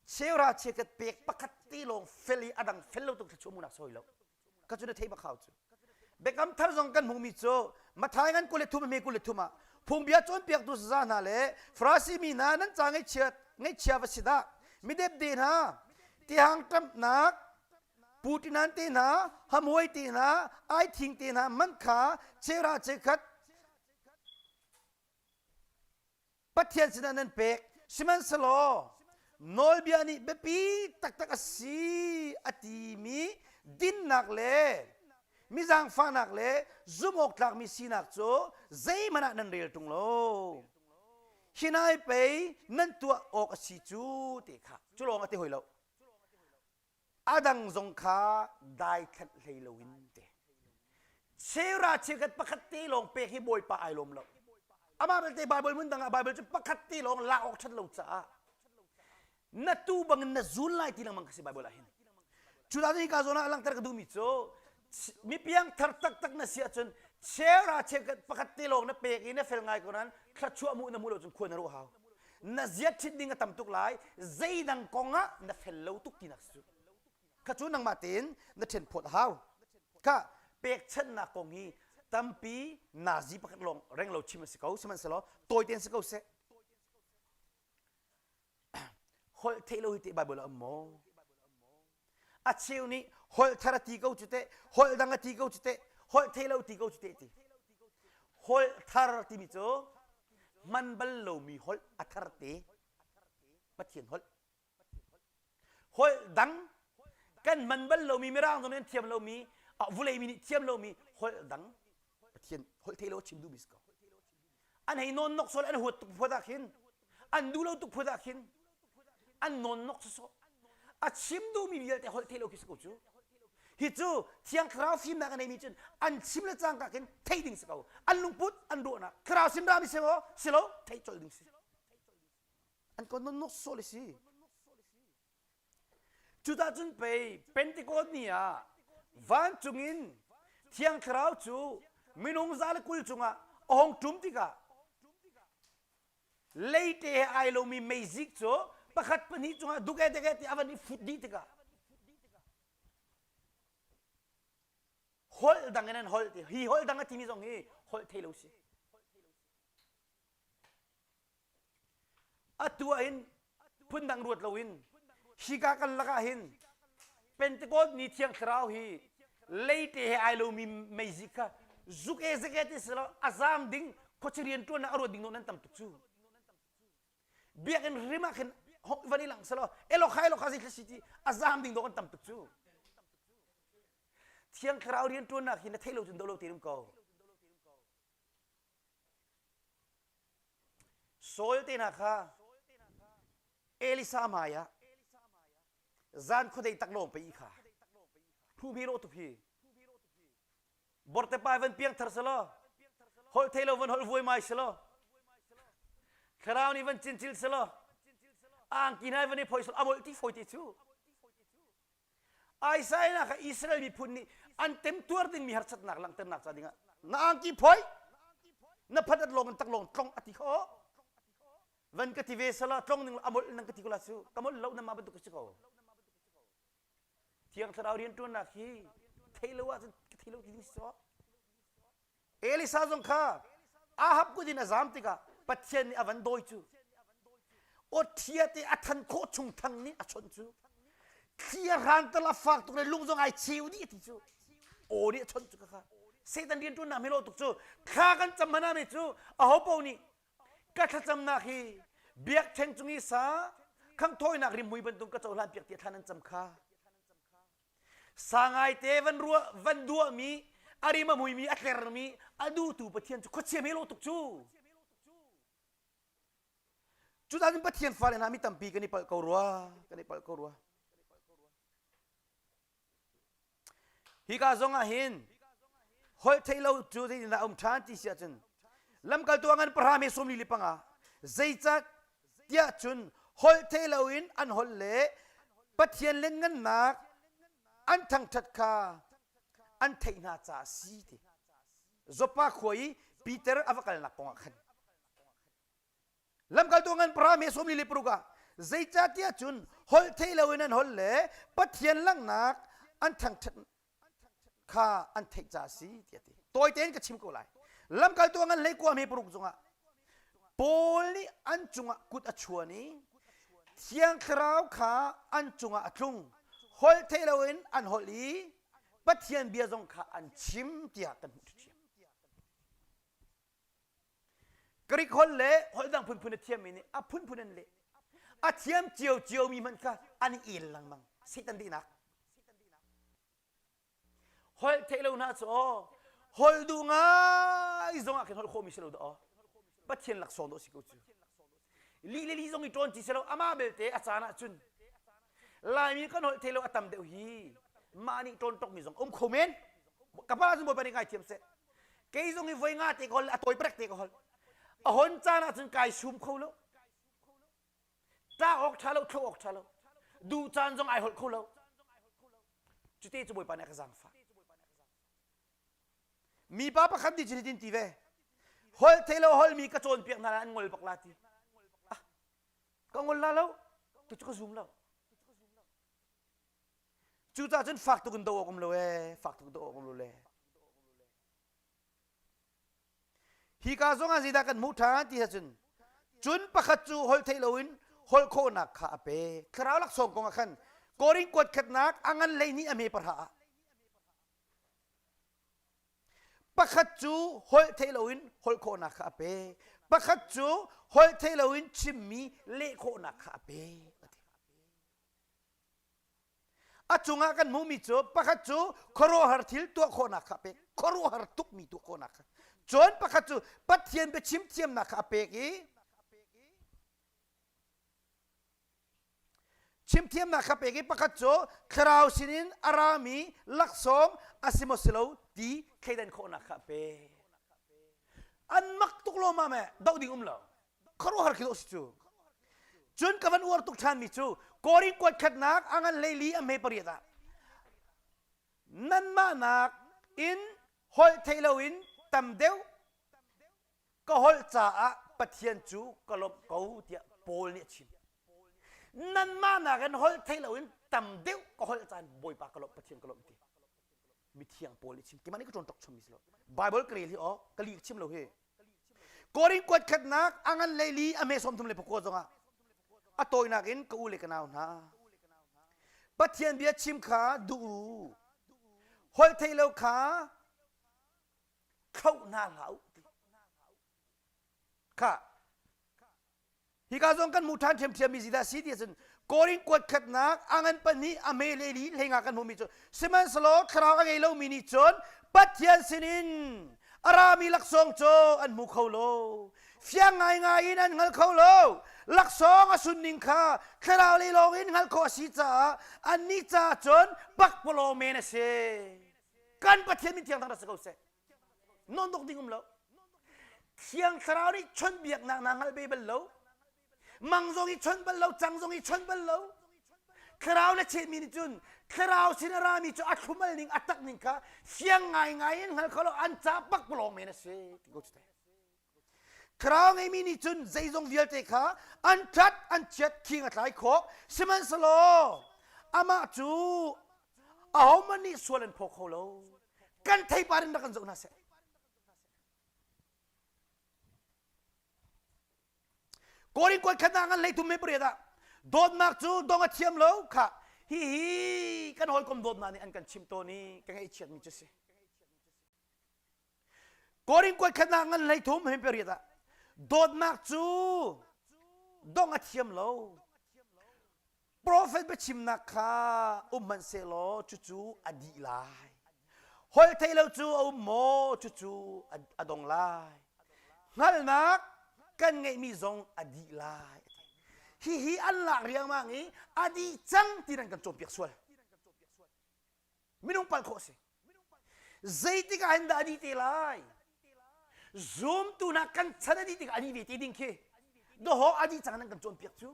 cheura chekat pek pakhat te lawng fel i adang fel lo tuk thluachuah munak sawi lo. Ka cu na thei bak hau cu. Biakam thar zong kan hmuhmi cu Mathai ngan 23 me 23 ah phungbia cawnpiaktu saza hna le Farasi mi hna nan ca ngaihchia ngaihchia va si dah midepde hna tihang ṭamhnak putinan te hna hamhuai te hna aithing te hna man kha chera chekhat Pathian sinah nan pek. Sihmanhsehlaw nawlbia nih biapi taktak a si a timi dinnak le mi zaangfahnak le zumh awk tlakmi sinak cu zeihmanh ah nan rel ṭung lo. Hi nai pei nan tuah awk a si cu ti kha cu lawng a ti hoi lo. A dang zong kha daithlanh hlei loin te. Cheura cheukhat pakhat te lawng pek hi Bawipa ai lawm lo. Amah belte Bible hmun dang ah Bible cu pakhat te lawng lak awk ṭhat lo caah na tu bangin na zul lai ti lengmang kha si Bible ah hin. Cu dah hika zawn ah langhter ka duhmi cu mi piangthar taktak na si ahcun cheura cheukhat pakhat te lawng na pek i na fel ngai ko nain thluachuah hmuh na hmuh lo cun khua na ruah hau. Na ziat ṭhit ding a tam tuk lai zeidang kong ah na fel lo tuk tinak si cu. Kha cu nangmah tein na ṭhen phawt a hau. Kha pekchanhnak kong hi tampi nazi pakhat lawng reng lo chim a si ko sihmanhsehlaw tawi tein si ko seh. Holh theih lo hi teh Bible ah um maw? A cheu nih holh thar a ti ko cu teh, holh dang a ti ko cu teh, holh theih lo ti ko cu teh ti. Holh thar timi cu hman bal lomi holh a thar te Pathian holh. Holh dang kan hman bal lomi Mirang zong nih an thiam lomi vulei mi nih thiam lomi holh dang Pathian holh theih lo a chim duhmi si ko. An hei nawn nok sual an huat tuk phuat ah khin an duh lo tuk phuat ah khin an nawn nok sawsawh a chim duhmi vialte holh theih lo khi si ko cu. Hi cu Thiang Thlarau fimnak a neimi cun an chim le cangka khin theih ding si ko. An lungput an ruahnak Thlarau sin rami si maw si lo theih colh ding si. An ko nawn nok sawh le si. Cudah cun pei Pentecost ni ah vancung in Thiang Thlarau cu minung 120 cungah a hung ṭum tikah leite he ai lomi meizik cu pakhat pahnih cungah duke deke ti a van i fut dih tikah holh dang in an holh ti hi holh dang a timi zong hi holh thei lo si. Atu ah hin phundang ruat loin hika kan lakah hin Pentecost ni Thiang Thlarau hi leite he ai lomi meizik kha zuk e zek e ti si lo a zaam ding khuachi rian ṭuannak a ruat ding nawn nan tam tuk cu. Biakinn hrim ah khin van i lang selaw elo kha elo kha zei si ti a zaam ding dawh kan tam tuk cu. Thiang Thlarau rian ṭuannak hi na theih lo cun do lo te um ko. Saul te hna kha Elisa hmai ah zan khuadei taklawng pei kha phu mi rawh tuk hi borte pa van piang thar selaw holh thei lo van holh vuai mai selaw thlarau nih van cincil selaw angki hna van i phoi selaw a molh ti foi ti cu Isaiah kha Israel miphun nih an temtuar dingmi harsatnak langhternak ca dingah na angki phoi na phat at lawng in taklawng tlong a ti kho van ka ti ve sala tlong ning a molh nang ka ti ko la su ka molh lo na ma bantuk si ko thiang thlarau rian tuannak hi thei lo ahcun ka thei lo ti ding si Elisa zong kha Ahab kut in a zam tikah Pathian nih a van dawi cu. Awṭhia te a than khawh chung thang nih a chawnh cu. Thli a hran tal a fak tuk le lung zong ai cheu dih ti cu. Aw nih a chawnh cu kha. Satan rian ṭuannak melo tuk cu thla kan cam hmana mi cu aho paoh nih ka thlacamnak hi biakṭheng cung i sa khanghthawinak rimhmui bantuk ka cohlan piak tiah thla nan cam kha. Sangaite van ruah van duahmi a rim a muimi a tlermi a duhtu Pathian cu khuachia melo tuk cu. Cucaah Pathian fale hna mi tampi kan i palh ko rua kan i palh ko rua. Hika zong ah hin holh theih lo cu zeitindah a um ṭhan ti si ahcun lamkaltu a ngan pahra me 45 zeicah tiah cun. Holh thei loin an holh le Pathian lianngannak an thangṭhat kha an theih hna caah a si ti. Joppa khua i Peter a va kalnak kong ah khan Lamkaltu ngan para me sawmli le paruk ah zeicahtiah cun holh thei loin an holh le Pathian langhnak an thangṭhat kha an theih caah a si tiah a ti. Tawi tein ka chim ko lai. Lamkaltu ngan hlei kua me paruk zongah Paul nih an cungah kut a chuan i Thiang Thlarau kha an cungah a tlung. Holh thei loin an holh i Pathian bia zong kha an chim tiah kan hmuh ṭhiam. Greek holh le holh dang phunphun a thiammi nih a phunphun an leh. A thiam ciociomi hmanh kha an i el lengmang. Satan dihnak. Holh theih lo hna cu aw holh duh ngai zong ah khin holh khawhmi si lo dah aw. Pathian laksawng dawh si ko cu. Lih le lih zong i ṭawn ci si lo amah belte a caan ah cun Laimi kan holh theih lo a tam deuh hi mah nih ṭawn tokmi zong um kho men. Ka pa cun Bawipa nih ngaithiam seh. Kei zong hi voi nga te ka holh a tawi prek te ka holh. A hon caan ah cun kai sum kho lo. Ṭah awk ṭha lo, thlo awk ṭha lo. Duh caan zong ai holh kho lo. Cute cu Bawipa nih a ka zaangfah. Mipa pakhat nih cun hitin ti ve. Holh thei lo holmi ka cawnpiak hna lai an ngol bak la ti. Ah, ka ngol la lo. Tu cu ka zum lo. Cucaah cun fak tuk in do awk um lo ee, fak tuk do awk um lo le. Hika zong ah zeidah kan hmuh ṭhan ti ahcun cun pakhat cu holh theih loin holh khawhnak kha a pek. Thlarau laksawng kong ah khan Korin kuat khatnak a ngan 12 a hme pahra ah pakhat cu holh theih loin holh khawhnak kha a pek. Pakhat cu holh theih loin chimmi leh khawhnak kha a pek. A ti. A cungah kan hmuhmi cu pakhat cu khuaruahhar thil tuah khawhnak kha a pek khuaruahhar tukmi tuah khawhnak kha cun pakhat cu Pathian biachim thiamnak kha a pek i chimthiamnak kha pek i pakhat cu thlarau sinin a rami laksawng a si maw si lo ti thleidan khawhnak kha a pek an mak tuk lawmam eh doh ding um lo khuaruahhar khi dawh si cu cun ka van uar tuk ṭhanmi cu Korin kuat khatnak a ngan 14 a hme pariat ah nanmah nak in holh theih loin tam deuh ka holh caah Pathian cu ka lawmh ko tiah Paul nih a chim nanmah nak in holh theih loin tam deuh ka holh caan Bawipa ka lawmh Pathian ka lawmh ti mithiang Paul nih chim keimah nih ka ṭawn tok chommi si lo Bible ka rel hi aw ka li ka chim lo hi Korin kuat khatnak a ngan 14 a hme 39 zongah a tawinak in ka u le ka nau hna Pathian bia chim kha duh u holh theih lo kha thloh hna hlah u ti kha Hika zong kan hmuh ṭhan ṭhiamṭhiammi zeidah a si ti ahcun Korin kuat khatnak a ngan pahnih a hme le li hleinga kan hmuhmi cu sihmanhsehlaw thlarau a ngei lomi nih cun Pathian sinin a rami laksawng cu an hmu kho lo. Fiang ngaingai in an hngal kho lo. Laksawng a sunning kha thlarau lei lawng in hngalh khawh a si caah annih caah cun pakpalawng men a si. Kan Pathian min thiang thang rak si ko seh. Non dok ding um lo. Thiang Thlarau nih chawnhbiaknak na hngal ve bal lo. Mang zong i chawnh bal lo, cang zong i chawnh bal lo. Thlarau na chehmi nih cun Thlarau sin a rami cu a thlumal ning a tak ning kha fiang ngaingai in hngal kho lo an ca pakpalawng men a si ti ko cu Thlarau ngeimi nih cun zeizong vialte kha an ṭhat an chiat khing a tlai khawh sihmanhsehlaw amah cu ahohmanh nih sual an phaw kho lo kan theipar in rak kan zoh hna seh Korin kuat khat ah ngan 33 me pariat ah dawtnak cu dong a thiam lo kha hihi kan hawikom dawtnak nih an kan chimh tawn i ka ngaihchiatmi cu si Korin kuat khat ah ngan 33 me pariat ah dawtnak cu dong a thiam lo Profet biachimnak kha um hmanhsehlaw cucu a dih lai. Holh theih lo cu a um maw cucu a dong lai. Hngalhnak kan ngeihmi zong a dih lai. Hihi an lak riangmang i a dih cang ti nan kan cawnpiak sual. Minung palh khawh a si. Zeitik ah hin dah a dih te lai? Zumtu hna kan chan a dih tikah a dih ve te ding khi. Dawhawk a dih cang nan kan cawnpiak cu.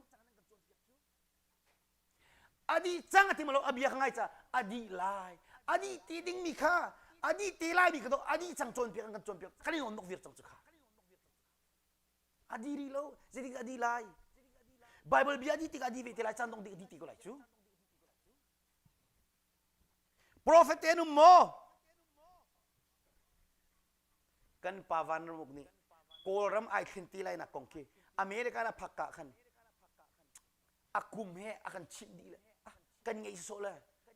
A dih cang a ti lo a bia ka ngai ca a dih lai. A dih ti dingmi kha a dih te lai mi kha a dih cang cawnpiak an kan cawnpiak kan i nawn vir cang cu kha. A dih rih lo zeitik a dih lai. Bible bia a dih tik a dih ve te lai caan dong dih a dih ti ko lai cu. Prophet te an um maw? Kan pa Van Ramuk nih Kawlram ai thlen ti lai nak kong khi America na phak ka khan a kum he a kan chimh dih le ah, kan ngeih sawh le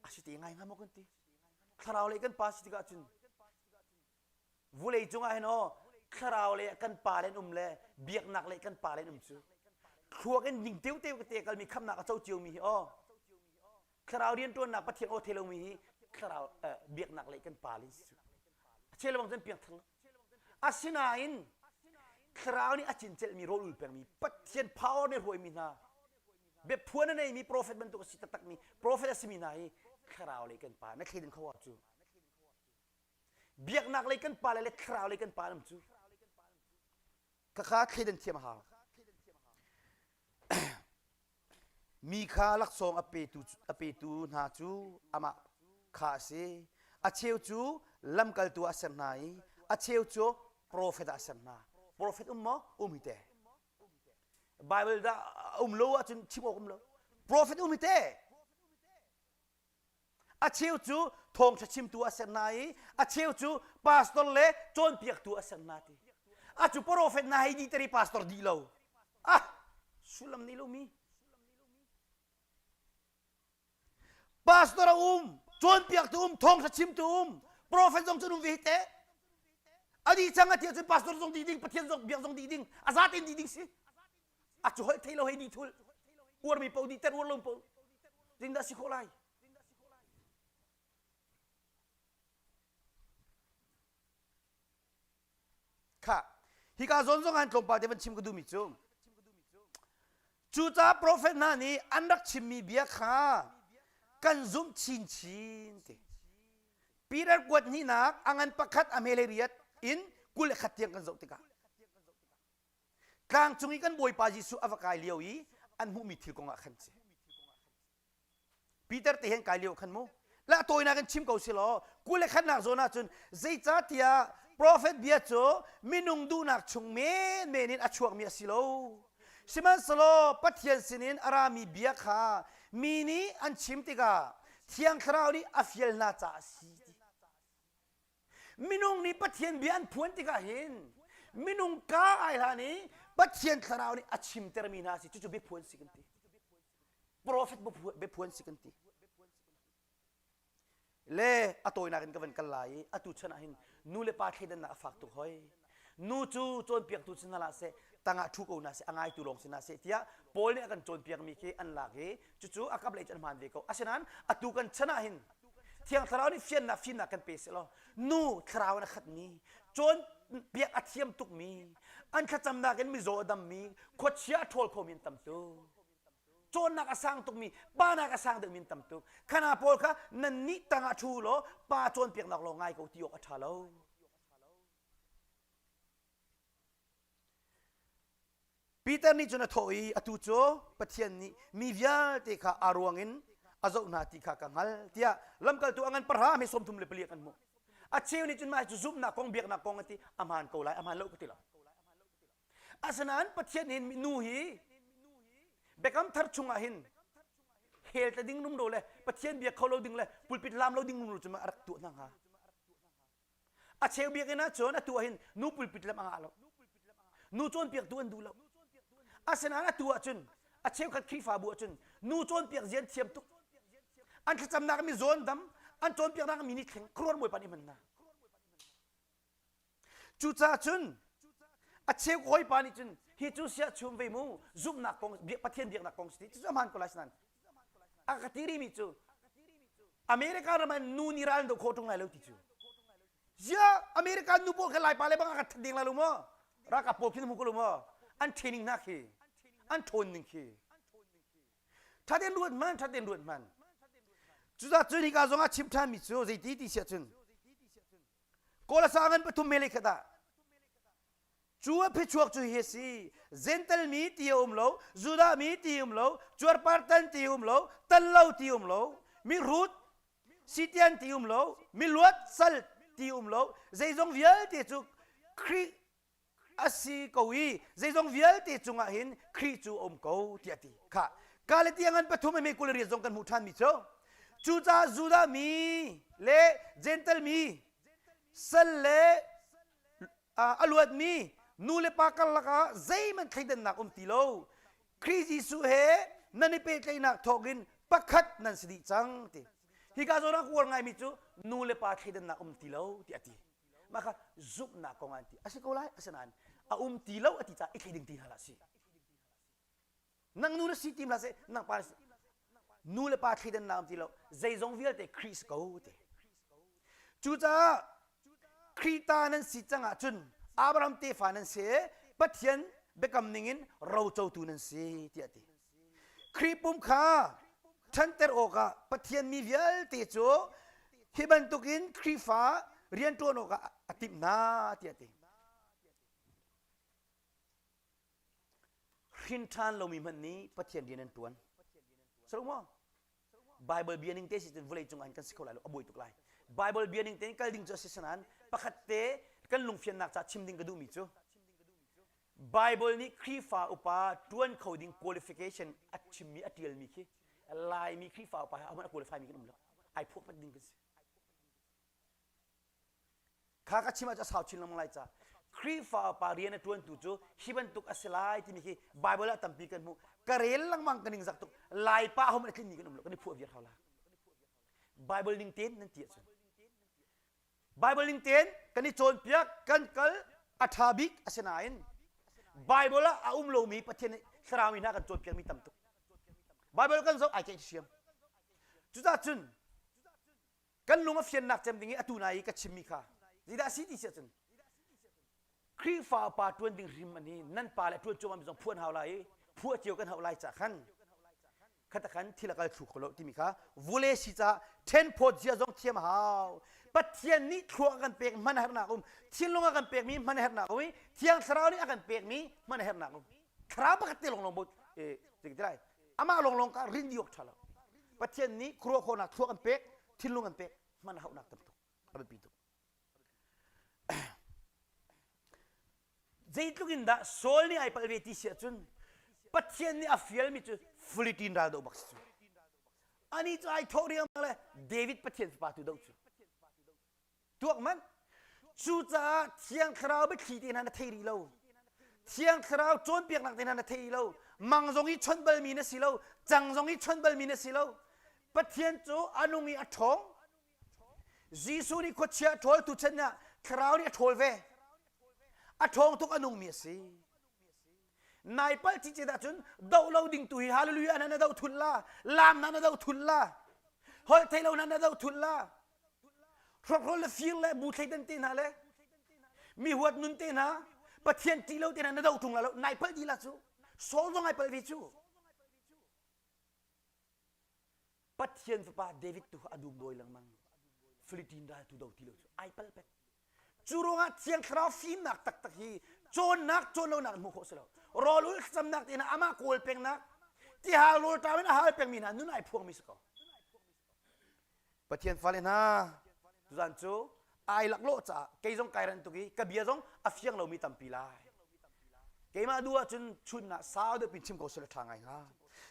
a si te ngai hnga maw kan ti thlarau lei kan pa si tikah cun vulei cungah hin aw thlarau lei kan pa le um le biaknak lei kan pa le um cu thluak in ding teu teu te kalmi khamnak a co cio mi hi aw thlarau riantuannak pathian aw thei lomi hi thlarau biaknak lei kan pa le si cu a cheu bang cun piang thang asinain thlarau nih a cincelmi rawl ul pengmi pathian power nih hruaimi hna biaphuan a neimi prophet bantuk a si taktakmi prophet a simi hna hi thlarau lei kan pa na thleidin kho cu biaknak lei kan pa le thlarau lei kan pa nam cu khakha thleidan thiam a hau Mi kha laksawng a petu, a petu hna cu amah kha a si. A cheu cu lamkaltu ah a ser hna i a cheu cu profet ah a ser hna. Profet um maw? Um hi te. Bible dah um lo ahcun chim awk um lo. Profet um hi te. A cheu cu thawngṭha chimtu a ser hna i a cheu cu pastor le cawnpiaktu a ser hna ti. A cu profet hna hei dih tari pastor dih lo. Ah, sullam nei lomi. Pastor a um, cawnpiaktu um, thawngṭha chimtu um, profet zong cu um ve hi teh. A dih cang a ti ahcun pastor zong dih ding, Pathian zong biak zong dih ding, a zaten dih ding si. A cu holh thei lo hei dih thul. Uarmi paoh dih ter uar lo paoh Zeitindah si khawh lai? Khah, hika zawn zong han tlawmpal te van chim ka duhmi cu cucaah profet hna nih an rak chimmi bia kha kan zumh chinchin ti. Peter kuat hnihnak a ngan pakhat a hme le riat in 21 tiang kan zoh tikah Tlang cung i kan Bawipa Jesuh a va kai lio i an hmuhmi thil kong ah khan si. Peter te hen kai lio khan mu. La tawinak in chim ko si law kul le khatnak zawn ah cun zeicahtiah profet bia cu minung duhnak chung menmen in a chuakmi a si lo. Sihmanhsehlaw Pathian sinin a rami bia kha mi nih an chim tikah Thiang Thlarau nih a fial hna caah a si ti. Minung nih Pathian bia an phuan tikah hin minung ka ai hlan i Pathian thlarau nih a chimtermi hna si cucu biaphuan si kan ti. Prophet biaphuan si kan ti. Le a tawinak in ka van kal lai i atu chan ah hin nu le pa thleidannak a fak tuk hoi. Nu cu cawnpiaktu si hna hlah seh, tangah ṭhu ko hna seh, a ngaitu lawng si hna seh tiah Paul nih a kan cawnpiakmi khi an lak i cucu a kap lei cu an hmaan ve ko. Asinain atu kan chan ah hin Thiang Thlarau nih fiannak fimnak kan pe seh law nu thlarau in a khatmi cawnpiak a thiam tukmi an thlacamnak in mizaw a dammi khuachia a ṭhawl khomi an tam tuk cawnnak a sang tukmi panak a sang deuhmi an tam tuk khana pawl kha nan nih tangah ṭhu law pa cawnpiaknak lawng ngai ko ti awk a ṭha lo Peter nih cun a thawh i atu cu Pathian nih mi vialte kha aa ruang in a zoh hna ti kha ka hngal tiah lamkaltu a ngan pahra hme 34 kan hmuh. A cheu nih cun mah cu zumhnak kong biaknak kong a ti a hmaan ko lai a hmaan lo ka ti lo. Asinain Pathian nih nu hi Biakam thar chungah hin hell tla ding rumro le Pathian biak kho lo ding le pulpit lam lo ding rumro cu a rak tuah hna hnga. A cheu biakinn ah cun atu ah hin nu pulpit lam a ngah lo. Nu cawnpiaktu an duh lo. Asinain atu ah cun a cheukhat Khrihfabu ah cun nu cawnpiak zian thiam tuk. An thlacamnak mi zawn dam, an cawnpiaknak mi nih thleng khuaruahar Bawipa nih hman hna. Cucaah cun a cheu hawipa nih cun hi cu siah chum ve mu zumhnak kong Pathian biaknak kong si ti cu a hmaan ko lai sinan a ka ti rihmi cu America ram ah nu nih ral an doh khawh ṭung lai lo ti cu. Ziah America nu pawl kha Laipa le bang a kan that ding lai lo maw? Ralkap pawl khi na hmu ko lo maw? An training hna khi, an ṭhawn ning khi. Ṭha tein ruat hman, ṭha tein ruat hman. Cucaah cun hika zong ah chim ṭhanmi cu zeiti ti siah cun Kawl a sang an pathum mele khat ah. Cu a phichuak cu hi a si. Gentle mi ti a um lo, Judah mi ti um lo, cuarpar tan ti um lo, tan lo ti um lo, mihrut sitian ti um lo, miluat sal ti um lo, zeizong vialte cu Khrih a si ko i zeizong vialte cungah hin Khrih cu a um ko tiah a ti. Kha Galatia ngan pathum i 28 zong kan hmuh ṭhanmi cu cucaah Judah mi le Gentle mi sal le a luatmi nu le pa karlak ah zeihmanh thleidannak um ti lo. Khrih Jesuh he nan i pehtlaihnak thawngin pakhat nan si dih cang ti. Hika zawn ah ka uar ngaimi cu nu le pa thleidannak um ti lo ti a ti. Mah kha zumhnak kong an ti. A si ko lai, asinain a um ti lo a ti caah i thleiding ti hna hlah si. Nang nu na si tim hlah seh, nang pa na si. Nu le pa thleidannak um ti lo, zeizong vialte Khrih si ko ti. Cucaah Khrih ta nan si cang ahcun Abraham tefa nan si, Pathian biakam ningin rocotu nan si tiah a ti. Khrih pum kha ṭhanter awkah Pathian mi vialte cu hi bantukin Khrihfa rianṭuan awkah a timh hna tiah a ti. Hrin ṭhan lomi hmanh nih Pathian rian an ṭuan. Saro maw? Bible bia ning te si cun vawlei cung ah kan si kho lai lo, a buai tuk lai. Bible bia ning tein kal ding cu a si sinain pakhat te kan lungfiannak ca chim ding ka duhmi cu Bible nih Khrihfa upa ṭuan kho ding qualification a chimmi a ṭialmi khi Laimi Khrihfa upa he ahohmanh a qualify mi kan um lo. Ai phuah pat ding kan si. Kha ka chim ah a sau chin lengmang lai ca. Khrihfa upa rian a ṭuantu cu hi bantuk a si lai timi khi Bible ah tampi kan hmuh. Ka rel lengmang ka ningzak tuk. Laipa ahohmanh a tlinmi kan um lo. Kan i phuah viar hau la. Bible ning tein nan ti ahcun Bible ning tein kan i cawnpiak kan kal a ṭha bik asinain Bible ah a um lomi Pathian nih thlarau mi hna kan cawnpiakmi tam tuk. Bible kan zoh ai ceih siam. Cucaah cun kan lung a fiannak cem ding i atu nai i ka chimmi kha zeidah a si ti si ahcun Khrihfa pa ṭuan ding hrim an hi nan pa le ṭuan cuahmah mi zong phuan hau lai i phuah cio kan hauh lai ca khan khata khan thil a kal thlu kho lo timi kha vule si ca ṭhen phawt zia zong thiam a hau Pathian nih thlua a kan pek hman a herhnak um thinlung a kan pekmi hman a herhnak um i Thiang Thlarau nih a kan pekmi hman a herhnak um thlarau pakhat te lawng lawng bot e ti lai amah lawng lawng ka rin di awk ṭha lo Pathian nih khuaruah khawhnak thlua kan pek thinlung kan pek hman a hauhnak tam tuk a biapi tuk Zeitluk in dah Saul nih ai palh ve ti si ahcun Pathian nih a fialmi cu Philippine ral doh bak si cu. Ani cu ai thawh riangmang le David Pathian fapa tu doh cu. Tuak man. Cucaah Thiang Thlarau biathli te hna na thei rih lo. Thiang Thlarau cawnpiaknak te hna na thei rih lo. Mang zong i chawnh balmi na si lo. Cang zong i chawnh balmi na si lo. Pathian cu a nung i a ṭhawng. Jesuh nih khuachia a ṭhawl tuchan ah thlarau nih a ṭhawl ve. A ṭhawng tuk a nungmi a si. Nai palh cicet ahcun doh lo ding tu hi hallelujah na na doh thul la, lam na na doh thul la, holh thei lo na na doh thul la, hrokhrawl le fir le bu thleidan te hna le mi huat nun te hna Pathian ṭih lo te hna na doh ṭung la lo nai palh dih la cu Saul zong ai palh ve cu Pathian fapa David tu a dum dawi lengmang. Philippine ral tu do ti lo cu ai pal pek. Cu ruangah Thiang Thlarau fimnak taktak hi cawnnak cawn lonak in hmuh khawh si lo. Rawl ul thlacamnak te hna amah kawl pengnak tihal rawl ṭam in a hal pengmi hna nun ai phuangmi si ko. Pathian fale hna tuzan cu ai laklawh caah kei zong kai ran tuk i ka bia zong a fiang lomi tampi lai. Keimah duh ahcun chun ah sau deuh pin chim ko seh ṭha ngai hnga.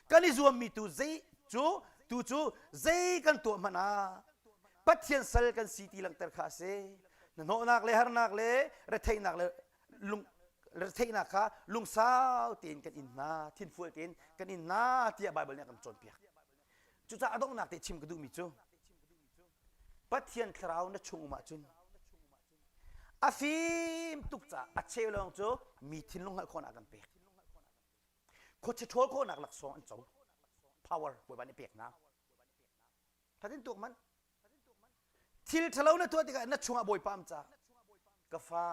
Kan i zuammi tu zei cu tu cu zei kan tuah hmanh ah Pathian sal kan si ti langhter kha a si. Hnahnawhnak le harnak le retheihnak le lung retheihnak kha lungsau tein kan in hna, thinfual tein kan in hna tiah Baibal nih a kan cawnpiak. Cucaah a donghnak te chim ka duhmi cu Pathian thlarau na chung um ahcun a fim tuk caah a cheu lawng cu mi thinlung hngalh khawhnak kan pek. Khuachia ṭhawl khawhnak laksawng an co. Power Bawipa nih pek hna. Thatin tuak man. Thil ṭhalo na tuah tikah na chungah Bawipa am ca ka fa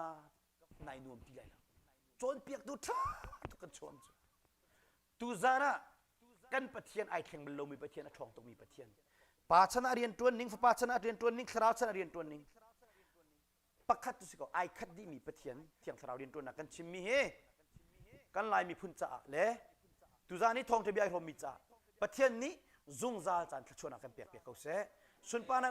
nai nuam ti lai lo. Cawnpiaktu ṭha tuk kan chuam cu. Tuzan ah kan Pathian ai thleng bal lomi Pathian a ṭhawng tukmi Pathian. Pa chan ah rian ṭuan ning, fapa chan ah rian ṭuan ning, thlarau chan ah rian ṭuan ning. Pakhat cu si ko, ai khat dihmi Pathian Thiang Thlarau rianṭuannak kan chimmi hi kan Lai miphun caah le tuzaan i thawngṭha bia ai hrawmmi caah Pathian nih zungzal caan thluachuahnak kan pek piak ko seh. Sunparnak.